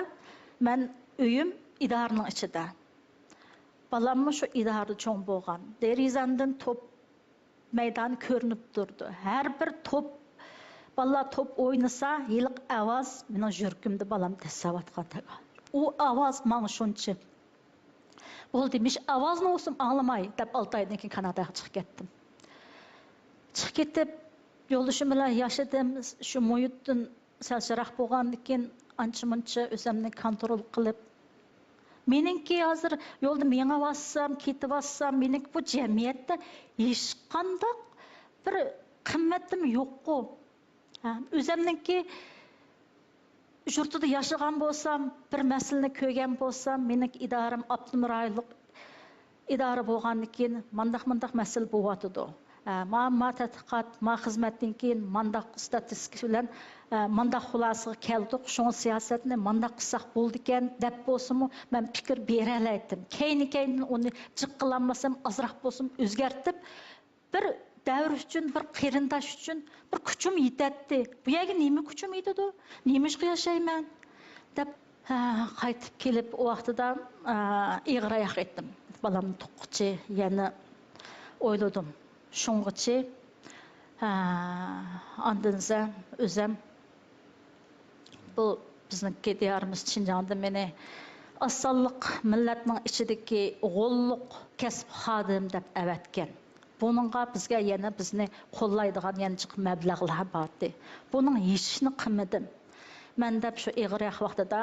مەن ئۆيۈم ئىدارىنىڭ ئىچىدە. بالاممۇ شۇ ئىدارىدە چوڭ بولغان. دېرىزەمدىن توپ مەيدانى كۆرۈنۈپ تۇرىدۇ. ھەر بىر توپ، بالىلار توپ ئوينىسا، ھېلىقى ئاۋاز مېنىڭ يۈرىكىمدە بالام دەسسەۋاتقاندەك. ئۇ ئاۋاز ماڭا شۇنچە. بولدى، مىش ئاۋازنى بولسۇن ئاڭلىماي، دەپ ئالتە ئايدىن كېيىن كاناداغا چىقىپ كەتتىم. چىقىپ كېتىپ، يولدىشىم بىلەن ياشىدىم. شۇ مۇھىتتىن سەل يىراق بولغاندىكىن، ئانچە-مۇنچە ئۆزۈمنى كونترول قىلىپ، مېنىڭكى ھازىر يولدا مېڭىۋاتسام، كېتىۋاتسام، مېنىڭكى بۇ جەمئىيەتتە ھېچقانداق بىر قىممىتىم يوققۇ. ھە، ئۆزۈمنىڭكى يۇرتىدا ياشىغان بولسام، بىر مەسىلىنى كۆرگەن بولسام، مېنىڭكى ئىدارەم ئاپتونوم رايونلۇق ئىدارە بولغاندىن كېيىن مانداق، مانداق مەسىلە بولۇۋاتىدۇ. ئە، ما، ما تەتقىقات، ما خىزمەتتىن كېيىن مانداق ئىستاتىستىكا بىلەن، ئە، مانداق خۇلاسىگە كەلدۇق، شۇڭا سىياسەتنى مانداق قىلساق بولىدىكەن، دەپ بولسىمۇ مەن پىكىر بېرەلەيتتىم. كەينى-كەينىدىن ئۇنى جىق قىلالمىسام، ئازراق بولسىمۇ ئۆزگەرتىپ، بىر دەۋر ئۈچۈن، بىر قېرىنداش ئۈچۈن بىر كۈچۈم يېتەتتى. بۇ يەرگە نېمە كۈچۈم يېتىدۇ؟ نېمىشقا ياشايمەن؟ دەپ، ھە، قايتىپ كېلىپ، ئۇ ۋاقتىدا، ئە، ئېغىر ئاياق ئېيتتىم. بالامنى تۇغقۇچە يەنە ئويلىدىم. شۇڭغىچە، ھە، ئاندىن سەن ئۆزەم بۇ بىزنىڭكى دىيارىمىز شىنجاڭدا مېنى ئاز سانلىق مىللەتنىڭ ئىچىدىكى غوللۇق كەسىپ خادىم دەپ ئەۋەتكەن. بۇنىڭغا بىزگە يەنە بىزنى قوللايدىغان يەنە جىق مەبلەغلەر بارتى. بۇنىڭ ھېچىشىنى قىلمىدىم. مەن دەپ شۇ ئېغىر ياق ۋاقتىدا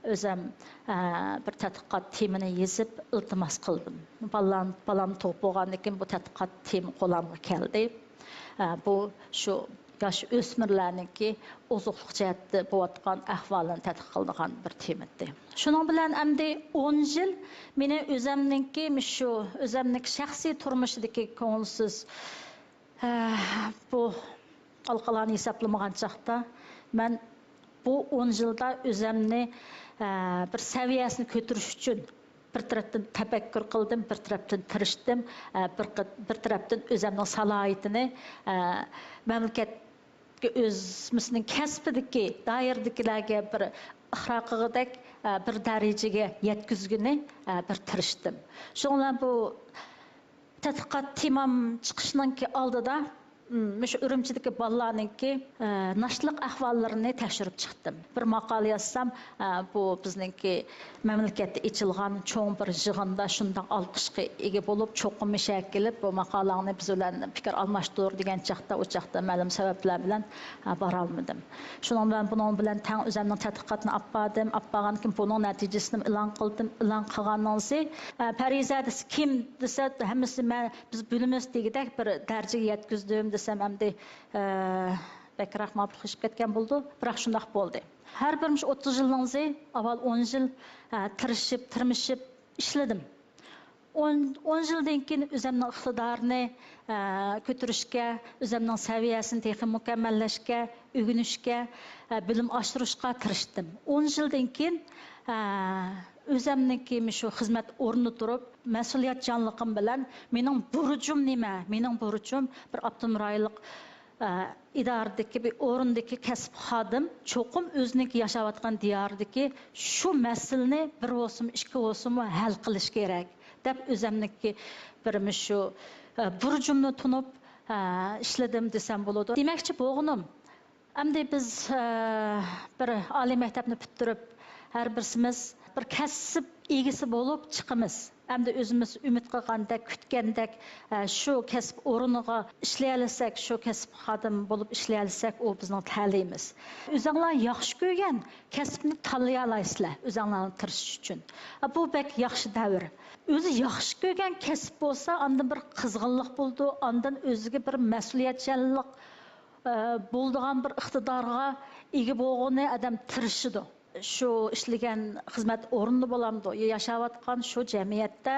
ئۆزەم، ئە، بىر تەتقىقات تېمىنى يېزىپ ئىلتىماس قىلدىم. بالام، بالام تۇغۇپ بولغاندىن كېيىن بۇ تەتقىقات تېما قولۇمغا كەلدى. ئە، بۇ شۇ ياش ئۆسمۈرلەرنىڭكى ئوزۇقلۇق جەھەتتە بولۇۋاتقان ئەھۋالىنى تەتقىق قىلىدىغان بىر تېما ئىدى. شۇنىڭ بىلەن ئەمدى ئون يىل مېنى ئۆزەمنىڭكى، مۇشۇ ئۆزەمنىڭكى شەخسىي تۇرمۇشىدىكى كۆڭۈلسىز، ئە، بۇ ھالقىلارنى ھېسابلىمىغان چاغدا، مەن بۇ ئون يىلدا ئۆزەمنى، ئە، بىر سەۋىيەسىنى كۆتۈرۈش ئۈچۈن بىر تەرەپتىن تەپەككۇر قىلدىم، بىر تەرەپتىن تىرىشتىم، ئە، بىر قىت-، بىر تەرەپتىن ئۆزەمنىڭ سالاھىيىتىنى، ئە، مەملىكەتكە ئۆزىمىزنىڭ كەسپىدىكى دائىرىدىكىلەرگە بىر ئىقرار قىلغۇدەك، ئە، بىر دەرىجىگە يەتكۈزگىنى، ئە، بىر تىرىشتىم. شۇڭا بۇ تەتقىقات تېمام چىقىشنىڭكى ئالدىدا، م، مۇشۇ ئۈرۈمچىدىكى بالىلارنىڭكى، ئە، ناشتىلىق ئەھۋاللىرىنى تەكشۈرۈپ چىقتىم. بىر ماقالە يازسام، ئە، بۇ بىزنىڭكى مەملىكەتتە ئېچىلغان چوڭ بىر يىغىندا شۇنداق ئالقىشقا ئىگە بولۇپ، چوقۇم مۇشۇ يەرگە كېلىپ، بۇ ماقالەڭنى بىز بىلەن پىكىر ئالماشتۇر دېگەن چاغدا، ئۇ چاغدا مەلۇم سەۋەبلەر بىلەن، ئە، بارالمىدىم. شۇنىڭ بىلەن، بۇنىڭ بىلەن تەڭ ئۆزەمنىڭ تەتقىقاتىنى ئاپ باردىم. ئاپ بارغاندىن كېيىن بۇنىڭ نەتىجىسىنى ئېلان قىلدىم. ئېلان قىلغاننىڭ ئىزى، ئە، پەرىزە دېسە، كىم دېسە، ھەممىسى مەن، بىز بىلىمىز دېگۈدەك بىر دەرىجىگە يەتكۈزدۈم دېسەم، ئەمدى، ئە، بەكرەك مۇۋاپىقلىشىپ كەتكەن بولىدۇ. بىراق شۇنداق بولدى. ھەر بىر مۇشۇ ئوتتۇز يىلنىڭ ئىزى، ئاۋۋال ئون يىل، ئە، تىرىشىپ، تىرمىشىپ ئىشلىدىم. ئون، ئون يىلدىن كېيىن ئۆزەمنىڭ ئىقتىدارىنى، ئە، كۆتۈرۈشكە، ئۆزەمنىڭ سەۋىيەسىنى تېخى مۇكەممەللەشكە، ئۆگىنىشكە، ئە، بىلىم ئاشۇرۇشقا تىرىشتىم. ئون يىلدىن كېيىن، ئە، ئۆزەمنىڭكى مۇشۇ خىزمەت ئورنىدا تۇرۇپ، مەسئۇلىيەتچانلىقىم بىلەن مېنىڭ بۇرچۇم نېمە؟ مېنىڭ بۇرچۇم بىر ئاپتونوم رايونلۇق ئىدارىدىكى بىر ئورۇندىكى كەسىپ خادىم چوقۇم ئۆزىنىڭكى ياشاۋاتقان دىيارىدىكى شۇ مەسىلىنى بىر بولسىمۇ، ئىككى بولسىمۇ ھەل قىلىش كېرەك، دەپ ئۆزەمنىڭكى بىر مۇشۇ، ئە، بۇرچۇمنى تونۇپ، ئە، ئىشلىدىم دېسەم بولىدۇ. دېمەكچى بولغىنىم، ئەمدى بىز، ئە، بىر ئالىي مەكتەپنى پۈتتۈرۈپ، ھەر بىرسىمىز بىر كەسىپ ئىگىسى بولۇپ چىقىمىز. ئەمدى ئۆزىمىز ئۈمىد قىلغاندەك، كۈتكەندەك، ئە، شۇ كەسىپ ئورنىغا ئىشلىيەلىسەك، شۇ كەسىپ خادىمى بولۇپ ئىشلىيەلىسەك، ئۇ بىزنىڭ تەلىيىمىز. ئۆزۈڭلار ياخشى كۆرگەن كەسىپنى تاللىيالايسىلەر، ئۆزۈڭلارنىڭ تىرىشىش ئۈچۈن. ئە، بۇ بەك ياخشى دەۋر. ئۆزى ياخشى كۆرگەن كەسىپ بولسا، ئاندىن بىر قىزغىنلىق بولىدۇ، ئاندىن ئۆزىگە بىر مەسئۇلىيەتچانلىق، ئە، بولىدىغان بىر ئىقتىدارغا ئىگە بولغىنى ئادەم تىرىشىدۇ. شۇ ئىشلىگەن خىزمەت ئورنىدا بولامدۇ، يا ياشاۋاتقان شۇ جەمئىيەتتە،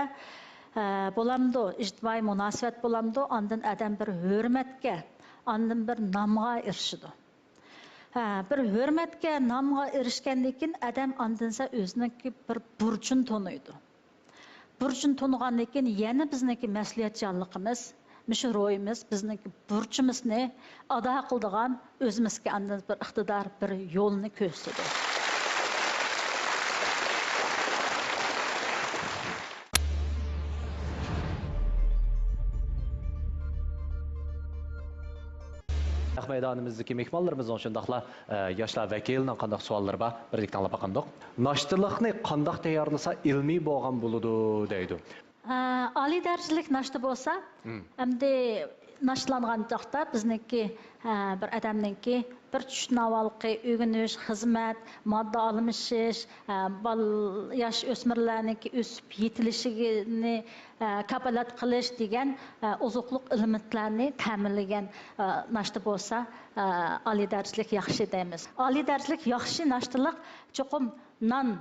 ئە، بولامدۇ، ئىجتىمائىي مۇناسىۋەت بولامدۇ، ئاندىن ئادەم بىر ھۆرمەتكە، ئاندىن بىر نامغا ئېرىشىدۇ. ھە، بىر ھۆرمەتكە، نامغا ئېرىشكەندىن كېيىن ئادەم ئاندىن سە ئۆزىنىڭكى بىر بۇرچىنى تونۇيدۇ. بۇرچىنى تونۇغاندىن كېيىن يەنە بىزنىڭكى مەسئۇلىيەتچانلىقىمىز، مۇشۇ روھىمىز، بىزنىڭكى بۇرچىمىزنى ئادا قىلىدىغان ئۆزىمىزگە ئاندىن بىر ئىقتىدار، بىر يولنى كۆرسىتىدۇ. نەق مەيدانىمىزدىكى مېھمانلىرىمىزنىڭ شۇنداقلا، ئە، ياشلار ۋەكىلىنىڭ قانداق سوئاللىرى بار، بىرلىكتە ئاڭلاپ باقامدۇق؟ ناشتىلىقنى قانداق تەييارلىسا ئىلمىي بولغان بولىدۇ دەيدۇ. ئە، ئالىي دەرىجىلىك ناشتا بولسا، مم. ئەمدى ناشتىلانغان چاغدا بىزنىڭكى، ئە، بىر ئادەمنىڭكى بىر چۈشتىن ئاۋۋالقى ئۆگىنىش، خىزمەت، ماددا ئالمىشىش، ئە، بال-، ياش ئۆسمۈرلەرنىڭكى ئۆسۈپ يېتىلىشىنى، ئە، كاپالەت قىلىش دېگەن، ئە، ئوزۇقلۇق ئېلېمېنتلارنى تەمىنلىگەن، ئە، ناشتا بولسا، ئە، ئالىي دەرىجىلىك ياخشى دەيمىز. ئالىي دەرىجىلىك ياخشى ناشتىلىق چوقۇم نان،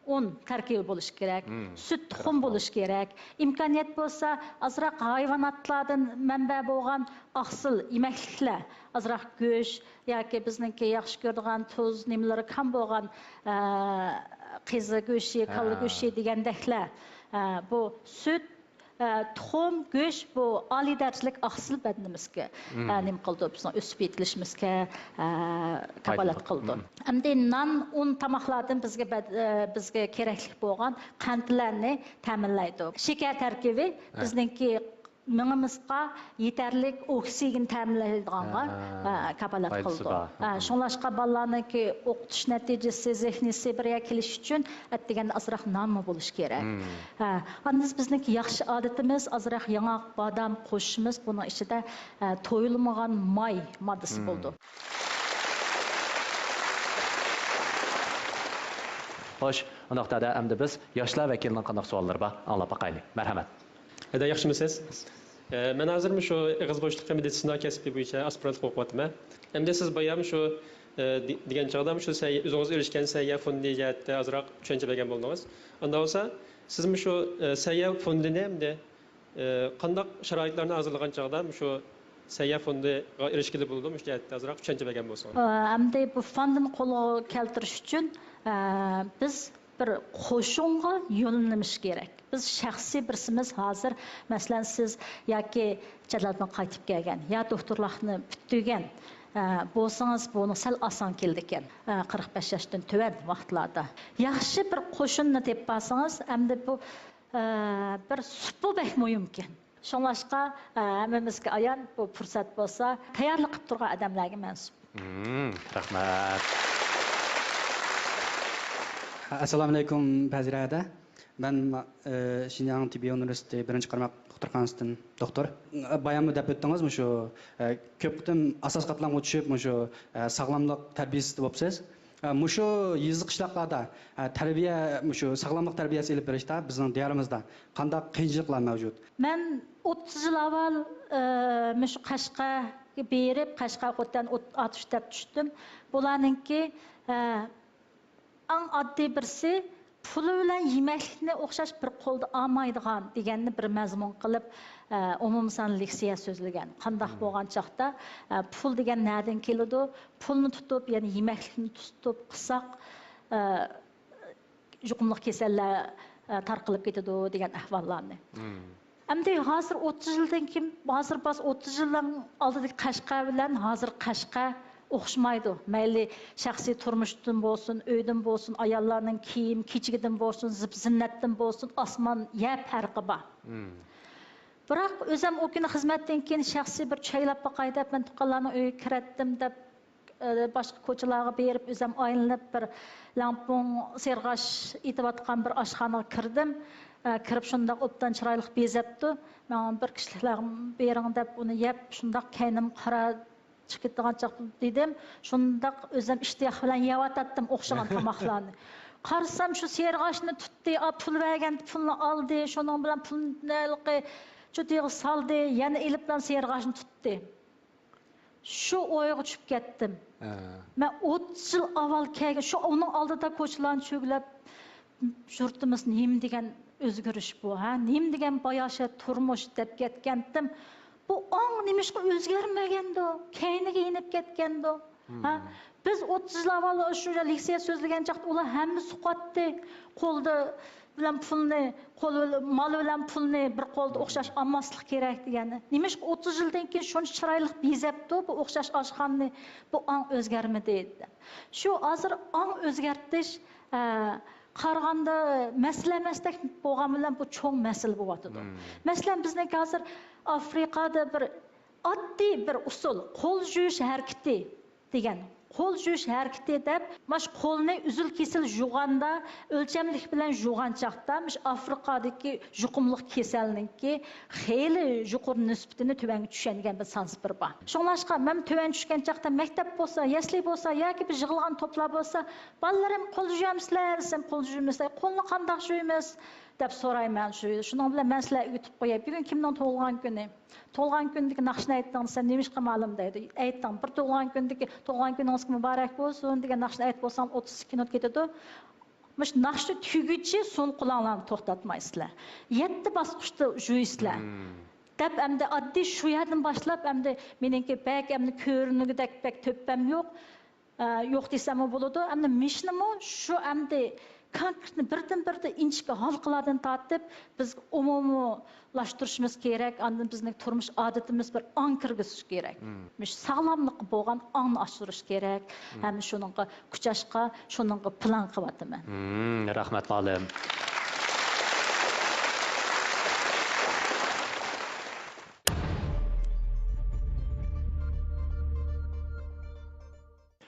ئۇن تەركىبى بولۇشى كېرەك، مم، سۈت، تۇخۇم بولۇشى كېرەك. ئىمكانىيەت بولسا، ئازراق ھايۋاناتلاردىن مەنبە بولغان ئاقسىل يېمەكلىكلەر، ئازراق گۆش ياكى بىزنىڭكى ياخشى كۆرىدىغان تۇز نېمىلىرى كەم بولغان، ئە، قېزا گۆشى، كاللا، ھە، گۆشى دېگەندەكلەر. ئە، بۇ سۈت، ئە، تۇخۇم، گۆش بۇ ئالىي دەرىجىلىك ئاقسىل بەدىنىمىزگە، مم، ئە، نېمە قىلىدۇ؟ بىزنىڭ ئۆسۈپ يېتىلىشىمىزگە، ئە، كاپالەت قىلىدۇ. مم. ئەمدى نان، ئۇن تاماقلاردىن بىزگە بەد-، ئە، بىزگە كېرەكلىك بولغان قەنتلەرنى تەمىنلەيدۇ. شېكەر تەركىبى، ھە، بىزنىڭكى مېڭىمىزغا يېتەرلىك ئوكسىگېن تەمىنلەيدىغانغا، ھە، ئە، كاپالەت قىلىدۇ. ھە، شۇڭلاشقا بالىلارنىڭكى ئوقۇتۇش نەتىجىسى، زېھنىي سېبرىيە كېلىشى ئۈچۈن ئەتىگەندە ئازراق نانمۇ بولۇشى كېرەك. مم. ھە، ئاندىن بىزنىڭكى ياخشى ئادىتىمىز، ئازراق ياڭاق، بادام قوشۇشىمىز، بۇنىڭ ئىچىدە، ئە، تويۇلمىغان ماي ماددىسى، مم، بولىدۇ. خوش، ئۇنداقتا ئەمدى بىز ياشلار ۋەكىلىنىڭ قانداق سوئاللىرى بار، ئاڭلاپ باقايلى. مەرھەمەت. ھەدە، ياخشىمۇسىز؟ ئە، مەن ھازىر مۇشۇ ئېغىز بوشلۇقى مېدىتسىنا كەسپى بويىچە ئاسپىرانتلىق ئوقۇۋاتىمەن. ئەمدى سىز بايا مۇشۇ، ئە، دې-، دېگەن چاغدا مۇشۇ سەي-، ئۆزىڭىز ئېرىشكەن سەھىيە فوندى جەھەتتە ئازراق چۈشەنچە بەرگەن بولدىڭىز. ئاندا بولسا، سىز مۇشۇ، ئە، سەھىيە فوندىنى ئەمدى، ئە، قانداق شارائىتلارنى ھازىرلىغان چاغدا مۇشۇ سەھىيە فوندىغا ئېرىشكىلى بولىدۇ؟ مۇشۇ جەھەتتە ئازراق چۈشەنچە بەرگەن بولسىڭىز. ئە، ئەمدى بۇ فوندنى قولغا كەلتۈرۈش ئۈچۈن، ئە، بىز بىر قوشۇنغا يۆنىلىش كېرەك. بىز شەخسىي بىرسىمىز ھازىر، مەسىلەن، سىز ياكى چەت ئەلدىن قايتىپ كەلگەن يا دوكتورلۇقنى پۈتتۈرگەن، ئە، بولسىڭىز، بۇنى سەل ئاسان كېلىدىكەن، ئە، قىرىق بەش ياشتىن تۆۋەن ۋاقىتلاردا. ياخشى بىر قوشۇننى تېپىپ بارسىڭىز، ئەمدى بۇ، ئە، بىر سۇپا بەك مۇھىمكەن. شۇڭلاشقا، ئە، ھەممىمىزگە ئايان، بۇ پۇرسەت بولسا، تەييارلىق قىلىپ تۇرغان ئادەملەرگە مەنسۇپ. مم، رەھمەت. ئەسسالامۇئەلەيكۇم، پەزىرە ھەدە. مەن، ئە، شىنجاڭ تېببىي ئۇنىۋېرسىتېتى بىرىنچى قارماق دوختۇرخانىسىدىن دوختۇر. باياممۇ دەپ ئۆتتىڭىز، مۇشۇ، ئە، كۆپ قېتىم ئاساس قاتلامغا چۈشۈپ، مۇشۇ، ئە، ساغلاملىق تەربىيەسىدە بوپسىز. ئە، مۇشۇ يېزا قىشلاقلاردا، ئە، تەربىيە، مۇشۇ ساغلاملىق تەربىيەسى ئېلىپ بېرىشتا بىزنىڭ دىيارىمىزدا قانداق قىيىنچىلىقلار مەۋجۇت؟ مەن ئوتتۇز يىل ئاۋۋال، ئە، مۇشۇ قەشقەرگە بېرىپ، قەشقەر خوتەن ئوت-، ئاتۇش دەپ چۈشتۈم. بۇلارنىڭكى، ئە، ئەڭ ئاددىي بىرسى، پۇلى بىلەن يېمەكلىكنى ئوخشاش بىر قولدا ئالمايدىغان دېگەننى بىر مەزمۇن قىلىپ، ئە، ئومۇمسان لېكسىيە سۆزلىگەن. قانداق بولغان چاغدا، ئە، پۇل دېگەن نەدىن كېلىدۇ؟ پۇلنى تۇتۇپ، يەنى يېمەكلىكنى تۇتۇپ قىلساق، ئە، يۇقۇملۇق كېسەللەر، ئە، تارقىلىپ كېتىدۇ دېگەن ئەھۋاللارنى. ئەمدى ھازىر ئوتتۇز يىلدىن كېيىن، ھازىر بىز ئوتتۇز يىلنىڭ ئالدىدىكى قەشقەر بىلەن ھازىر قەشقەر ئوخشىمايدۇ. مەيلى شەخسىي تۇرمۇشتىن بولسۇن، ئۆيدىن بولسۇن، ئاياللارنىڭ كىيىم-كېچىكىدىن بولسۇن، زىب-زىننەتتىن بولسۇن، ئاسمان يەر پەرقى بار. بىراق ئۆزۈم ئۇ كۈنى خىزمەتتىن كېيىن شەخسىي بىر چايلاپ باقاي دەپ، مەن تۇغقانلارنىڭ ئۆيىگە كىرەتتىم دەپ، ئە، باشقا كوچىلارغا بېرىپ، ئۆزۈم ئايلىنىپ، بىر لەڭپۇڭ سېرغاش ئېتىۋاتقان بىر ئاشخانىغا كىردىم. ئە، كىرىپ شۇنداق ئوبدان چىرايلىق بېزەپتۇ. ماڭا بىر كىشىلىكلەر بېرىڭ دەپ ئۇنى يەپ، شۇنداق كەينىم قارا چىقىپ كېتىدىغان چاغ دېدىم. شۇنداق ئۆزۈم ئىشتىياق بىلەن يەۋاتاتتىم ئوخشىغان تاماقلارنى. قارىسام، شۇ سېرىغاچنى تۇتتى، ئا، پۇل بەرگەندە پۇلنى ئالدى، شۇنىڭ بىلەن پۇلنى ھېلىقى چوتىغا سالدى، يەنە ئېلىپ بىلەن سېرىغاچنى تۇتتى. شۇ ئويغا چۈشۈپ كەتتىم. ھە. مەن ئوتتۇز يىل ئاۋۋال كەلگەن، شۇ ئۇنىڭ ئالدىدا كوچىلارنى چۆگىلەپ، يۇرتىمىز نېمە دېگەن ئۆزگىرىش بۇ، ھە؟ نېمە دېگەن باياشات تۇرمۇش دەپ كەتكەنتىم. بۇ ئاڭ نېمىشقا ئۆزگەرمىگەندۇ؟ كەينىگە يېنىپ كەتكەندۇ؟ ھە؟ بىز ئوتتۇز يىل ئاۋۋال شۇ لېكسىيە سۆزلىگەن چاغدا ئۇلار ھەممىسى سوقاتتى. قولدا بىلەن پۇلنى، قول بىلەن، مال بىلەن پۇلنى بىر قولدا ئوخشاش ئالماسلىق كېرەك دېگەن. نېمىشقا ئوتتۇز يىلدىن كېيىن شۇنچە چىرايلىق بېزەپتۇ بۇ ئوخشاش ئاشخانىنى؟ بۇ ئاڭ ئۆزگەرمىدى. شۇ ھازىر ئاڭ ئۆزگەرتىش، ئە، قارىغاندا مەسىلە ئەمەستەك بولغان بىلەن بۇ چوڭ مەسىلە بولۇۋاتىدۇ. مەسىلەن، بىزنىڭكى ھازىر ئافرىقادا بىر ئاددىي بىر ئۇسۇل، قول يۇيۇش ھەرىكىتى دېگەن. قول يۇيۇش ھەرىكىتى دەپ، ماش قولنى ئۈزۈل-كېسىل يۇغاندا، ئۆلچەملىك بىلەن يۇغان چاغدا، مۇش ئافرىقادىكى يۇقۇملۇق كېسەلنىڭكى خېلى يۇقىرى نىسبىتىنى تۆۋەنگە چۈشۈرگەن بىر سانسىپىر بار. شۇڭلاشقا مەن تۆۋەن چۈشكەن چاغدا مەكتەپ بولسا، يەسلى بولسا ياكى بىر يىغىلغان توپلار بولسا، بالىلىرىم قول يۇيامسىلەر دېسەم، قول يۇيمىسىلەر، قولنى قانداق يۇيىمىز دەپ سورايمەن. شۇ، شۇنىڭ بىلەن مەن سىلەرگە ئۆگىتىپ قوياي. بۈگۈن كىمنىڭ تۇغۇلغان كۈنى؟ تۇغۇلغان كۈنىدىكى ناخشىنى ئېيتىڭ دېسەم، نېمىشقا مەلۇم دەيدۇ. ئېيتىڭ، بىر تۇغۇلغان كۈنىدىكى، تۇغۇلغان كۈنىڭىزگە مۇبارەك بولسۇن دېگەن ناخشىنى ئېيتىپ بولساڭ، ئوتتۇز سېكۇنت كېتىدۇ. مۇشۇ ناخشا تۈگىگۈچە سول قولۇڭلارنى توختاتمايسىلەر. يەتتە باسقۇچتا يۇيىسىلەر. دەپ ئەمدى ئاددىي شۇ يەردىن باشلاپ، ئەمدى مېنىڭكى بەك ئەمدى كۆرۈنگۈدەك بەك تۆپپەم يوق. ئە، يوق دېسەممۇ بولىدۇ. ئەمدى مىشنىمۇ شۇ ئەمدى كونكرېتنى بىردىن بىردىن ئىنچىكە ھالقىلاردىن تارتىپ بىز ئومۇملاشتۇرۇشىمىز كېرەك. ئاندىن بىزنىڭ تۇرمۇش ئادىتىمىز بىر ئاڭ كىرگۈزۈش كېرەك. مۇشۇ ساغلاملىققا بولغان ئاڭنى ئاشۇرۇش كېرەك. ھەم شۇنىڭغا كۈچەشقا، شۇنىڭغا پىلان قىلىۋاتىمەن. رەھمەت، مۇئەللىم.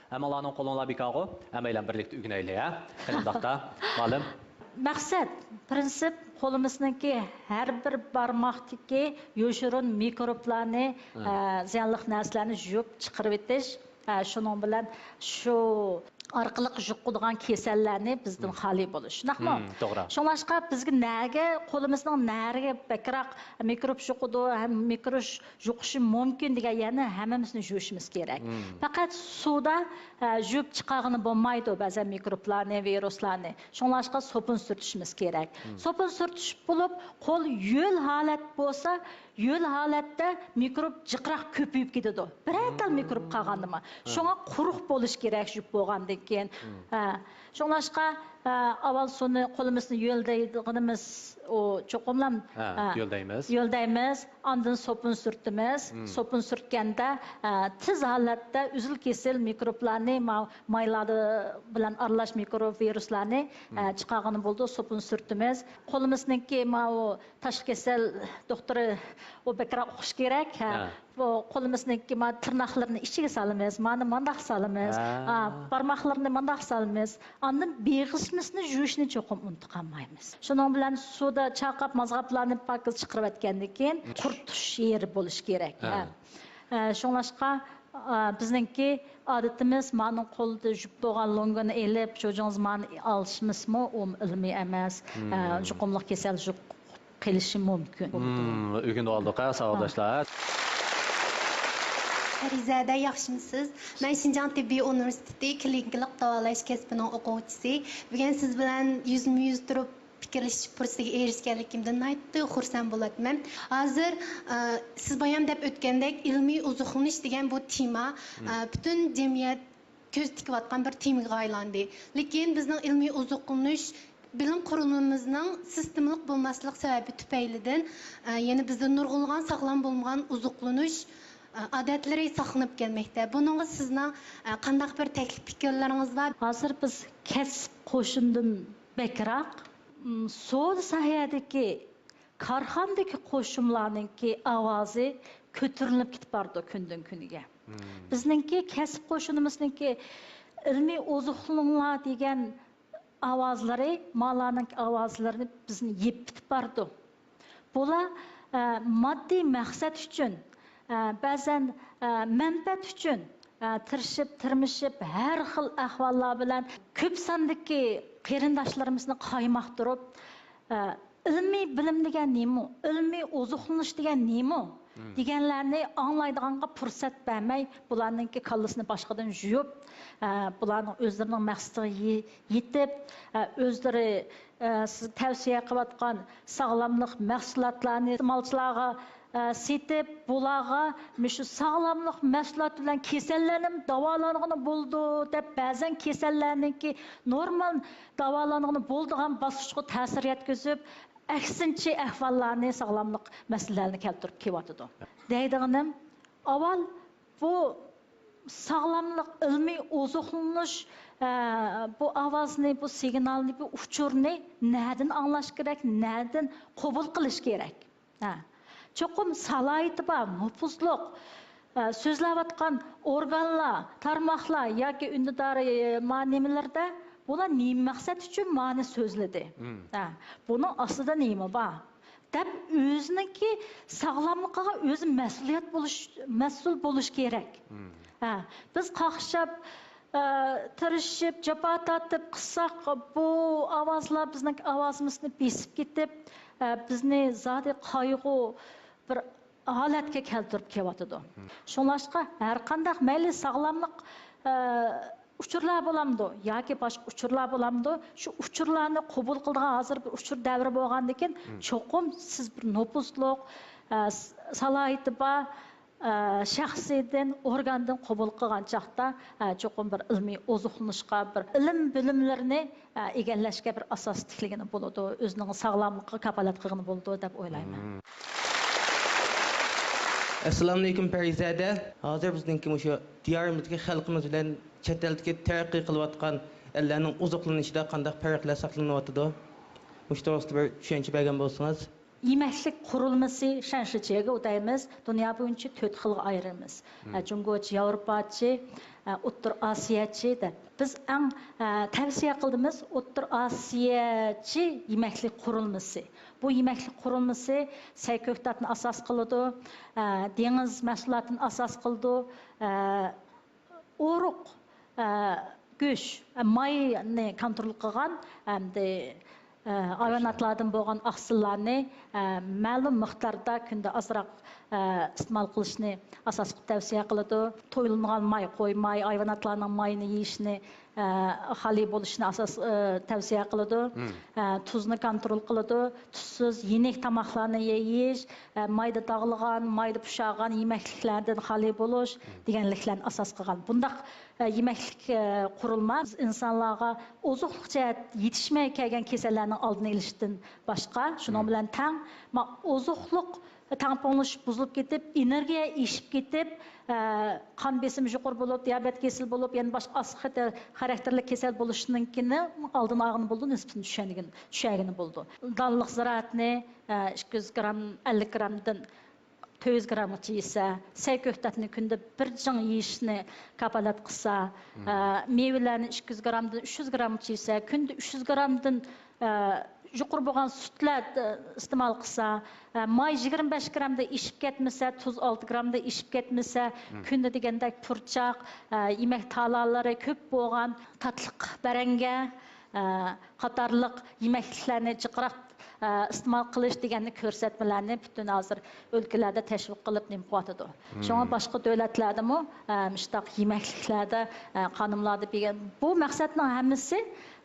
ھەممىڭلارنىڭ قولۇڭلار بىكارغۇ؟ ھەممەيلەن بىرلىكتە ئۆگىنەيلى، ھە؟ قېنى ئۇنداقتا، مۇئەللىم؟ مەقسەت، پىرىنسىپ، قولىمىزنىڭكى ھەر بىر بارماقتىكى يوشۇرۇن مىكروبلارنى، ھە. ئە، زىيانلىق نەرسىلەرنى يۇيۇپ چىقىرىۋېتىش. ئە، شۇنىڭ بىلەن شۇ ئارقىلىق يۇقىدىغان كېسەللەرنى بىزدىن خالىي بولۇش. شۇنداقمۇ؟ توغرا. شۇڭلاشقا بىزگە نەگە، قولىمىزنىڭ نەرىگە بەكرەك مىكروب يۇقىدۇ ھەم مىكروب يۇقۇشى مۇمكىن دېگەن يەرنى ھەممىمىزنى يۇيۇشىمىز كېرەك. پەقەت سۇدا، ئە، يۇيۇپ چىقارغىلى بولمايدۇ بەزەن مىكروبلارنى، ۋىرۇسلارنى. شۇڭلاشقا سوپۇن سۈرتۈشىمىز كېرەك. سوپۇن سۈرتۈش بولۇپ، قول ھۆل ھالەت بولسا، ھۆل ھالەتتە مىكروب جىقراق كۆپىيىپ كېتىدۇ. بىرەر تال مىكروب قالغاندىمۇ. شۇڭا قۇرۇق بولۇش كېرەك يۇيۇپ بولغاندىن كېيىن. ھە. شۇڭلاشقا، ئە، ئاۋۋال سۇنى، قولىمىزنى ھۆلدەيدىغىنىمىز ئۇ چوقۇملا، ھە، ئە، ھۆلدەيمىز. ھۆلدەيمىز، ئاندىن سوپۇن سۈرتىمىز. سوپۇن سۈرتكەندە، ئە، تېز ھالەتتە ئۈزۈل-كېسىل مىكروبلارنى، ما-، مايلار بىلەن ئارىلاش مىكرو ۋىرۇسلارنى، ئە، چىقارغىلى بولىدۇ، سوپۇن سۈرتىمىز. قولىمىزنىڭكى ماۋۇ تاشقى كېسەل دوختۇرى، ئۇ بەكرەك ئوقۇش كېرەك. ھە. ھە. بۇ قولىمىزنىڭكى ما تىرناقلىرىنى ئىچىگە سالىمىز، مانى مانداق سالىمىز. ھە. ھە، بارماقلىرىنى مانداق سالىمىز. ئاندىن بېغىشىمىزنى يۇيۇشنى چوقۇم ئۇنتۇپ قالمايمىز. شۇنىڭ بىلەن سۇدا چايقاپ، مازغاپلارنى پاكىز چىقىرىۋەتكەندىن كېيىن، قۇرۇتۇش يېرى بولۇشى كېرەك. ھە. ھە. ئە، شۇڭلاشقا، ئە، بىزنىڭكى ئادىتىمىز مانىڭ قولىدا يۇيۇپ بولغان لوڭگىنى ئېلىپ، شۇ جۇڭزىمانى ئالىشىمىزمۇ ئۇ ئىلمىي ئەمەس. ئە، يۇقۇملۇق كېسەل يۇقۇپ قېلىشى مۇمكىن. ئۆگىنىۋالدۇق ھە، ساۋاقداشلار. پەرىزەدە، ياخشىمۇسىز؟ مەن شىنجاڭ تېببىي ئۇنىۋېرسىتېتى كلىنىكىلىق داۋالاش كەسپىنىڭ ئوقۇغۇچىسى. بۈگۈن سىز بىلەن يۈزمۇ يۈز تۇرۇپ پىكىرلىشىش پۇرسىتىگە ئېرىشكەنلىكىمدىن ناھايىتى خۇرسەن بولاتمەن. ھازىر، ئە، سىز بايام دەپ ئۆتكەندەك، ئىلمىي ئوزۇقلىنىش دېگەن بۇ تېما، ئە، پۈتۈن جەمئىيەت كۆز تىكىۋاتقان بىر تېمىغا ئايلاندى. لېكىن بىزنىڭ ئىلمىي ئوزۇقلىنىش بىلىم قۇرۇلمىمىزنىڭ سىستېمىلىق بولماسلىق سەۋەبى تۈپەيلىدىن، ئە، يەنە بىزدە نۇرغۇنلىغان ساغلام بولمىغان ئوزۇقلىنىش، ئە، ئادەتلىرى ساقلىنىپ كەلمەكتە. بۇنىڭغا سىزنىڭ، ئە، قانداق بىر تەكلىپ پىكىرلىرىڭىز بار؟ ھازىر بىز كەسىپ قوشۇنىدىن بەكرەك، م، سودا ساھەدىكى، كارخانىدىكى قوشۇملارنىڭكى ئاۋازى كۆتۈرۈلۈپ كېتىپ بارىدۇ كۈندىن كۈنگە. بىزنىڭكى كەسىپ قوشۇنىمىزنىڭكى ئىلمىي ئوزۇقلىنىڭلار دېگەن ئاۋازلىرى، مالارنىڭ ئاۋازلىرىنى بىزنى يېپىپ بارىدۇ. بۇلار، ئە، ماددىي مەقسەت ئۈچۈن، ئە، بەزەن، ئە، مەنپەئەت ئۈچۈن، ئە، تىرىشىپ، تىرمىشىپ، ھەر خىل ئەھۋاللار بىلەن كۆپ ساندىكى قېرىنداشلىرىمىزنى قايماقتۇرۇپ، ئە، ئىلمىي بىلىم دېگەن نېمە؟ ئىلمىي ئوزۇقلىنىش دېگەن نېمە؟ دېگەنلەرنى ئاڭلايدىغانغا پۇرسەت بەرمەي، بۇلارنىڭكى كاللىسىنى باشقىدىن يۇيۇپ، ئە، بۇلارنىڭ ئۆزلىرىنىڭ مەقسىتىگە يې-، يېتىپ، ئە، ئۆزلىرى، ئە، سىز تەۋسىيە قىلىۋاتقان ساغلاملىق مەھسۇلاتلارنى ئىستېمالچىلارغا، ئە، سېتىپ، بۇلارغا مۇشۇ ساغلاملىق مەھسۇلاتى بىلەن كېسەللەرنىمۇ داۋالانغىلى بولىدۇ، دەپ بەزەن كېسەللەرنىڭكى نورمال داۋالانغىلى بولىدىغان باسقۇچقا تەسىر يەتكۈزۈپ، ئەكسىنچە ئەھۋاللارنى، ساغلاملىق مەسىلىلەرنى كەلتۈرۈپ كېلىۋاتىدۇ. دەيدىغىنىم، ئاۋۋال بۇ ساغلاملىق، ئىلمىي ئوزۇقلىنىش، ئە، بۇ ئاۋازنى، بۇ سىگنالنى، بۇ ئۇچۇرنى نەدىن ئاڭلاش كېرەك، نەدىن قوبۇل قىلىش كېرەك؟ ھە. چوقۇم سالاھىيىتى بار، نوپۇزلۇق، ئە، سۆزلەۋاتقان ئورگانلار، تارماقلار ياكى ئۈندىدار، ئە، ما نېمىلەردە بۇلار نېمە مەقسەت ئۈچۈن مانى سۆزلىدى؟ ھە. بۇنىڭ ئاستىدا نېمە بار؟ دەپ ئۆزىنىڭكى ساغلاملىقىغا ئۆزى مەسئۇلىيەت بولۇش، مەسئۇل بولۇش كېرەك. ھە، بىز قاقشاپ، ئە، تىرىشىپ، جاپا تارتىپ قىلساق، بۇ ئاۋازلار بىزنىڭ ئاۋازىمىزنى بېسىپ كېتىپ، ئە، بىزنى زادى قايغۇ بىر ھالەتكە كەلتۈرۈپ كېلىۋاتىدۇ. شۇڭلاشقا، ھەر قانداق مەيلى ساغلاملىق، ئە، ئۇچۇرلار بولامدۇ ياكى باشقا ئۇچۇرلار بولامدۇ؟ شۇ ئۇچۇرلارنى قوبۇل قىلىدىغان ھازىر بىر ئۇچۇر دەۋرى بولغاندىكىن، چوقۇم سىز بىر نوپۇزلۇق، ئە، س-، سالاھىيىتى بار، ئە، شەخسىيدىن، ئورگاندىن قوبۇل قىلغان چاغدا، ئە، چوقۇم بىر ئىلمىي ئوزۇقلىنىشقا، بىر ئىلىم بىلىملىرىنى، ئە، ئىگىلەشكە بىر ئاساس تىكلىگىنى بولىدۇ، ئۆزىنىڭ ساغلاملىقىغا كاپالەت قىلغىنى بولىدۇ دەپ ئويلايمەن. ئەسسالامۇئەلەيكۇم پەرىزەدە. ھازىر بىزنىڭكى مۇشۇ دىيارىمىزدىكى خەلقىمىز بىلەن چەت ئەلدىكى تەرەققىي قىلىۋاتقان ئەللەرنىڭ ئوزۇقلىنىشىدا قانداق پەرقلەر ساقلىنىۋاتىدۇ؟ مۇشۇ توغرىسىدا بىر چۈشەنچە بەرگەن بولسىڭىز. يېمەكلىك قۇرۇلمىسى شەنشىچيېگو دەيمىز، دۇنيا بويىچە تۆت خىلغا ئايرىمىز. ئە، جۇڭگوچە، ياۋروپاچە، ئە، ئوتتۇرا ئاسىياچە دەپ. بىز ئەڭ، ئە، تەۋسىيە قىلدىمىز ئوتتۇرا ئاسىياچە يېمەكلىك قۇرۇلمىسى. بۇ يېمەكلىك قۇرۇلمىسى سەي كۆكتاتنى ئاساس قىلىدۇ، ئە، دېڭىز مەھسۇلاتىنى ئاساس قىلىدۇ، ئە، ئۇرۇق، ئە، گۆش، ئە، ماينى كونترول قىلغان ھەمدە، ئە، ھايۋاناتلاردىن بولغان ئاقسىللارنى، ئە، مەلۇم مىقداردا كۈندە ئازراق، ئە، ئىستېمال قىلىشنى ئاساس قىلىپ تەۋسىيە قىلىدۇ. تويۇلمىغان ماي، قوي ماي، ھايۋاناتلارنىڭ مايىنى يېيىشنى، ئە، خالىي بولۇشنى ئاساس، ئە، تەۋسىيە قىلىدۇ. ئە، تۇزنى كونترول قىلىدۇ. تۇزسىز، يېنىك تاماقلارنى يېيىش، ئە، مايدا داغلىغان، مايدا پۇشاغان يېمەكلىكلەردىن خالىي بولۇش دېگەنلىكلەرنى ئاساس قىلغان. بۇنداق، ئە، يېمەكلىك، ئە، قۇرۇلما بىز ئىنسانلارغا ئوزۇقلۇق جەھەتتە يېتىشمەي كەلگەن كېسەللەرنىڭ ئالدىنى ئېلىشتىن باشقا، شۇنىڭ بىلەن تەڭ، ما-، ئوزۇقلۇق تەڭپۇڭلىشىپ بۇزۇلۇپ كېتىپ، ئېنېرگىيە ئېشىپ كېتىپ، ئە، قان بېسىمى يۇقىرى بولۇپ، دىيابېت كېسىلى بولۇپ، يەنە باشقا ئاستى خاراكتېرلىك كېسەل بولۇشنىڭكىنى ئالدىنى ئالغىلى بولىدۇ، نىسبىتىنى چۈشەنگىلى، چۈشەنگىلى بولىدۇ. دانلىق زىرائەتنى، ئە، ئىككى يۈز گرام، ئەللىك گرامدىن تۆت يۈز گرامغىچە يېسە، سەي كۆكتاتنى كۈندە بىر جىڭ يېيىشنى كاپالەت قىلسا، ئە، مېۋىلەرنى ئىككى يۈز گرامدىن ئۈچ يۈز گرامغىچە يېسە، كۈندە ئۈچ يۈز گرامدىن ئە، يۇقىرى بولغان سۈتلەر، ئە، ئىستېمال قىلسا، ئە، ماي يىگىرمە بەش گرامدىن ئېشىپ كەتمىسە، تۇز ئالتە گرامدىن ئېشىپ كەتمىسە، كۈندە دېگەندەك پۇرچاق، ئە، يېمەك تالالىرى كۆپ بولغان تاتلىق بەرەڭگە، ئە، قاتارلىق يېمەكلىكلەرنى جىقراق، ئە، ئىستېمال قىلىش دېگەننى كۆرسەتمىلەرنى پۈتۈن ھازىر ئۆلكىلەردە تەشۋىق قىلىپ نېمە قىلىۋاتىدۇ. شۇڭا باشقا دۆلەتلەردىمۇ، ئە، مۇشۇنداق يېمەكلىكلەردە، ئە، خانىملاردا بەرگەن بۇ مەقسەتنىڭ ھەممىسى،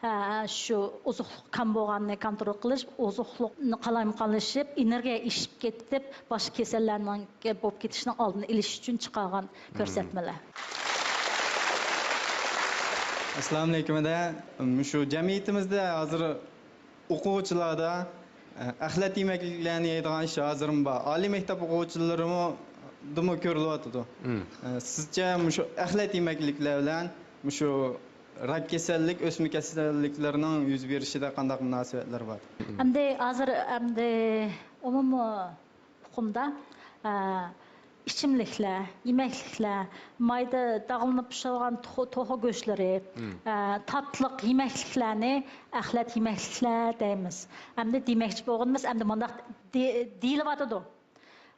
ئە، شۇ ئوزۇقلۇق كەم بولغاننى كونترول قىلىش، ئوزۇقلۇقنى قالايمىقانلىشىپ، ئېنېرگىيە ئېشىپ كېتىپ، باشقا كېسەللەرنىڭ بولۇپ كېتىشىنىڭ ئالدىنى ئېلىش ئۈچۈن چىقارغان كۆرسەتمىلەر. ئەسسالامۇئەلەيكۇم، ھەدە. مۇشۇ جەمئىيىتىمىزدە ھازىر ئوقۇغۇچىلاردا، ئە، ئەخلەت يېمەكلىكلەرنى يەيدىغان ئىش ھازىرمۇ بار. ئالىي مەكتەپ ئوقۇغۇچىلىرىمۇ دىمۇ كۆرۈلۈۋاتىدۇ. ئە، سىزچە مۇشۇ ئەخلەت يېمەكلىكلەر بىلەن مۇشۇ راك كېسەللىك، ئۆسمە كېسەللىكلىرىنىڭ يۈز بېرىشىدە قانداق مۇناسىۋەتلەر بار؟ ئەمدى ھازىر، ئەمدى ئومۇمىي ئۇقۇمدا، ئە، ئىچىملىكلەر، يېمەكلىكلەر، مايدا داغلىنىپ پىشىرىلغان تو-، توخۇ گۆشلىرى، ئە، تاتلىق يېمەكلىكلەرنى ئەخلەت يېمەكلىكلەر دەيمىز. ئەمدى دېمەكچى بولغىنىمىز، ئەمدى مۇنداق دې-، دېيىلىۋاتىدۇ.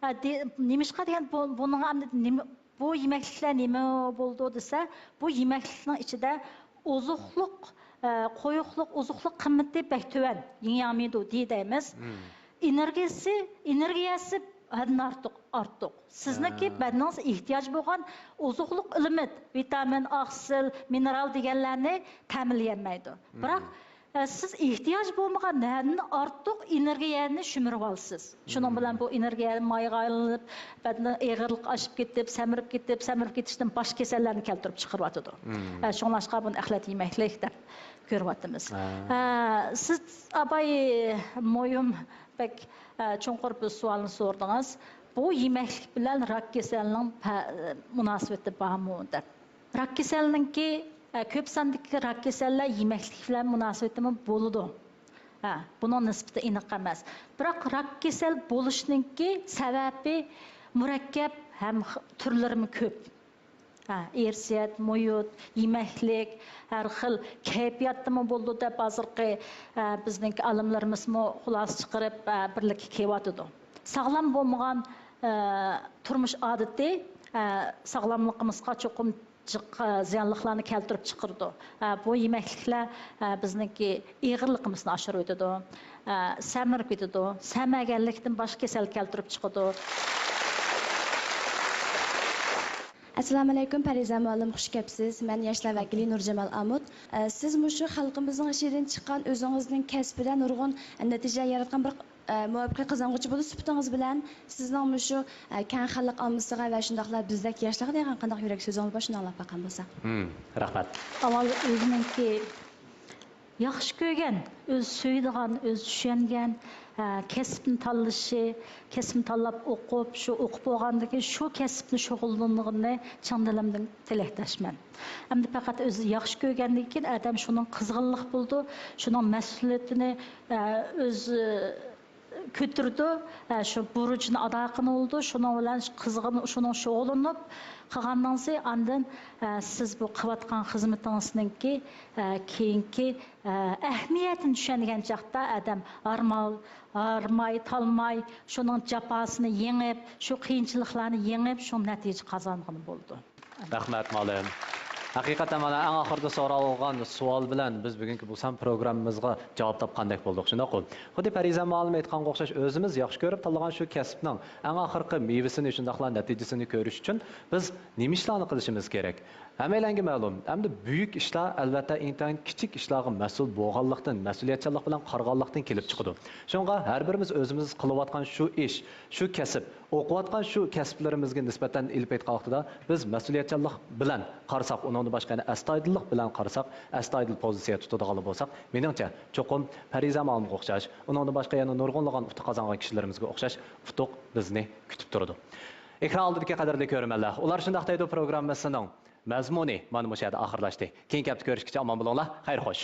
ئە، دې-، نېمىشقا دېگەن بۇ، بۇنىڭغا ئەمدى نېمە، بۇ يېمەكلىكلەر نېمە بولىدۇ دېسە، بۇ يېمەكلىكنىڭ ئىچىدە ئوزۇقلۇق، ئە، قويۇقلۇق، ئوزۇقلۇق قىممىتى بەك تۆۋەن، يىڭياڭمىدۇ دېي دەيمىز. ئېنېرگىيەسى، ئېنېرگىيەسى ھەددىدىن ئارتۇق، ئارتۇق. سىزنىڭكى بەدىنىڭىز ئېھتىياج بولغان ئوزۇقلۇق ئېلېمېنت، ۋىتامىن، ئاقسىل، مىنېرال دېگەنلەرنى تەمىنلىيەلمەيدۇ. بىراق، ئە، سىز ئېھتىياج بولمىغان ھەددىدىن ئارتۇق ئېنېرگىيەنى شۈمۈرۈۋالىسىز. شۇنىڭ بىلەن بۇ ئېنېرگىيە مايغا ئايلىنىپ، بەدەندە ئېغىرلىق ئاشىپ كېتىپ، سەمرىپ كېتىپ، سەمرىپ كېتىشتىن باشقا كېسەللەرنى كەلتۈرۈپ چىقىرىۋاتىدۇ. ئە، شۇڭلاشقا بۇنى ئەخلەت يېمەكلىك دەپ كۆرۈۋاتىمىز. ئە، سىز ئاباي مۇھىم، بەك، ئە، چوڭقۇر بىر سوئالنى سورىدىڭىز. بۇ يېمەكلىك بىلەن راك كېسەلنىڭ پە-، مۇناسىۋىتى بارمۇ دەپ. راك كېسەلنىڭكى، ئە، كۆپ ساندىكى راك كېسەللەر يېمەكلىك بىلەن مۇناسىۋىتىمۇ بولىدۇ. ھە، بۇنىڭ نىسبىتى ئېنىق ئەمەس. بىراق راك كېسەل بولۇشنىڭكى سەۋەبى مۇرەككەپ ھەم خ-، تۈرلىرىمۇ كۆپ. ھە، ئىرسىيەت، مۇھىت، يېمەكلىك، ھەر خىل كەيپىياتتىمۇ بولىدۇ دەپ ھازىرقى، ئە، بىزنىڭكى ئالىملىرىمىزمۇ خۇلاسە چىقىرىپ، ئە، بىرلىككە كېلىۋاتىدۇ. ساغلام بولمىغان، ئە، تۇرمۇش ئادىتى، ئە، ساغلاملىقىمىزغا چوقۇم جىق، ئە، زىيانلىقلارنى كەلتۈرۈپ چىقىرىدۇ. ئە، بۇ يېمەكلىكلەر، ئە، بىزنىڭكى ئېغىرلىقىمىزنى ئاشۇرۇۋېتىدۇ. ئە، سەمرىپ كېتىدۇ. سەمەگەنلىكتىن باشقا كېسەل كەلتۈرۈپ چىقىدۇ. ئەسسالامۇئەلەيكۇم، پەرىزە مۇئەللىم، خۇش كەپسىز. مەن ياشلار ۋەكىلى نۇرجامال ئامۇت. ئە، سىز مۇشۇ خەلقىمىزنىڭ ئىچىدىن چىققان، ئۆزىڭىزنىڭ كەسپىدە نۇرغۇن نەتىجە ياراتقان بىر، ئە، مۇۋەپپەقىيەت قازانغۇچى بولۇش سۈپىتىڭىز بىلەن، سىزنىڭ مۇشۇ، ئە، كەڭ خەلق ئاممىسىغا ۋە شۇنداقلا بىزدەك ياشلارغا دەيدىغان قانداق يۈرەك سۆزىڭىز بار، شۇنى ئاڭلاپ باققان بولساق. مم، رەھمەت. ئاۋۋال ئۆزىنىڭكى ياخشى كۆرگەن، ئۆزى سۆيىدىغان، ئۆزى چۈشەنگەن، ئە، كەسىپنى تاللىشى، كەسىپنى تاللاپ ئوقۇپ، شۇ ئوقۇپ بولغاندىن كېيىن شۇ كەسىپنى شۇغۇللىنىدىغىنىنى چىن دىلىمدىن تىلەكداشمەن. ئەمدى پەقەت ئۆزى ياخشى كۆرگەندىن كېيىن ئادەم شۇنىڭ قىزغىنلىق بولىدۇ، شۇنىڭ مەسئۇلىيىتىنى، ئە، ئۆزى كۆتۈرىدۇ، ئە، شۇ بۇرچىنى ئادا قىلىۋالىدۇ. شۇنىڭ بىلەن قىزغىن شۇنىڭ شۇغۇللىنىپ قىلغاندىن كېيىن ئاندىن، ئە، سىز بۇ قىلىۋاتقان خىزمىتىڭىزنىڭكى، ئە، كېيىنكى، ئە، ئەھمىيەتىنى چۈشەنگەن چاغدا ئادەم ھارماي، ھارماي، تالماي، شۇنىڭ جاپاسىنى يېڭىپ، شۇ قىيىنچىلىقلارنى يېڭىپ، شۇ نەتىجە قازانغىلى بولىدۇ. رەھمەت، مۇئەللىم. ھەقىقەتەن مانا ئەڭ ئاخىرىدا سورالغان سوئال بىلەن بىز بۈگۈنكى بۇ سان پروگراممىمىزغا جاۋاب تاپقاندەك بولدۇق، شۇنداققۇ؟ خۇددى پەرىزە مۇئەللىم ئېيتقانغا ئوخشاش، ئۆزىمىز ياخشى كۆرۈپ تاللىغان شۇ كەسىپنىڭ ئەڭ ئاخىرقى مېۋىسىنى، شۇنداقلا نەتىجىسىنى كۆرۈش ئۈچۈن بىز نېمە ئىشلارنى قىلىشىمىز كېرەك؟ ھەممەيلەنگە مەلۇم، ئەمدى بۈيۈك ئىشلار، ئەلۋەتتە، ئىنتايىن كىچىك ئىشلارغا مەسئۇل بولغانلىقتىن، مەسئۇلىيەتچانلىق بىلەن قارىغانلىقتىن كېلىپ چىقىدۇ. شۇڭا ھەر بىرىمىز ئۆزىمىز قىلىۋاتقان شۇ ئىش، شۇ كەسىپ، ئوقۇۋاتقان شۇ كەسىپلىرىمىزگە نىسبەتەن ئېلىپ ئېيتقان ۋاقتىدا بىز مەسئۇلىيەتچانلىق بىلەن قارىساق، ئۇنىڭدىن باشقا يەنە ئەستايىدىللىق بىلەن قارىساق، ئەستايىدىل پوزىتسىيە تۇتىدىغانلار بولساق، مېنىڭچە، چوقۇم پەرىزە مۇئەللىمگە ئوخشاش، ئۇنىڭدىن باشقا يەنە نۇرغۇنلىغان ئۇتۇق قازانغان كىشىلىرىمىزگە ئوخشاش ئۇتۇق بىزنى كۈتۈپ تۇرىدۇ. ئېكران ئالدىدىكى قەدىرلىك كۆرۈرمەنلەر، ئۇلار شۇنداق دەيدۇ پروگراممىسىنىڭ مەزمۇنى مانا مۇشۇ يەردە ئاخىرلاشتى. كېيىنكى ھەپتە كۆرۈشكىچە ئامان بولۇڭلار. خەير خوش.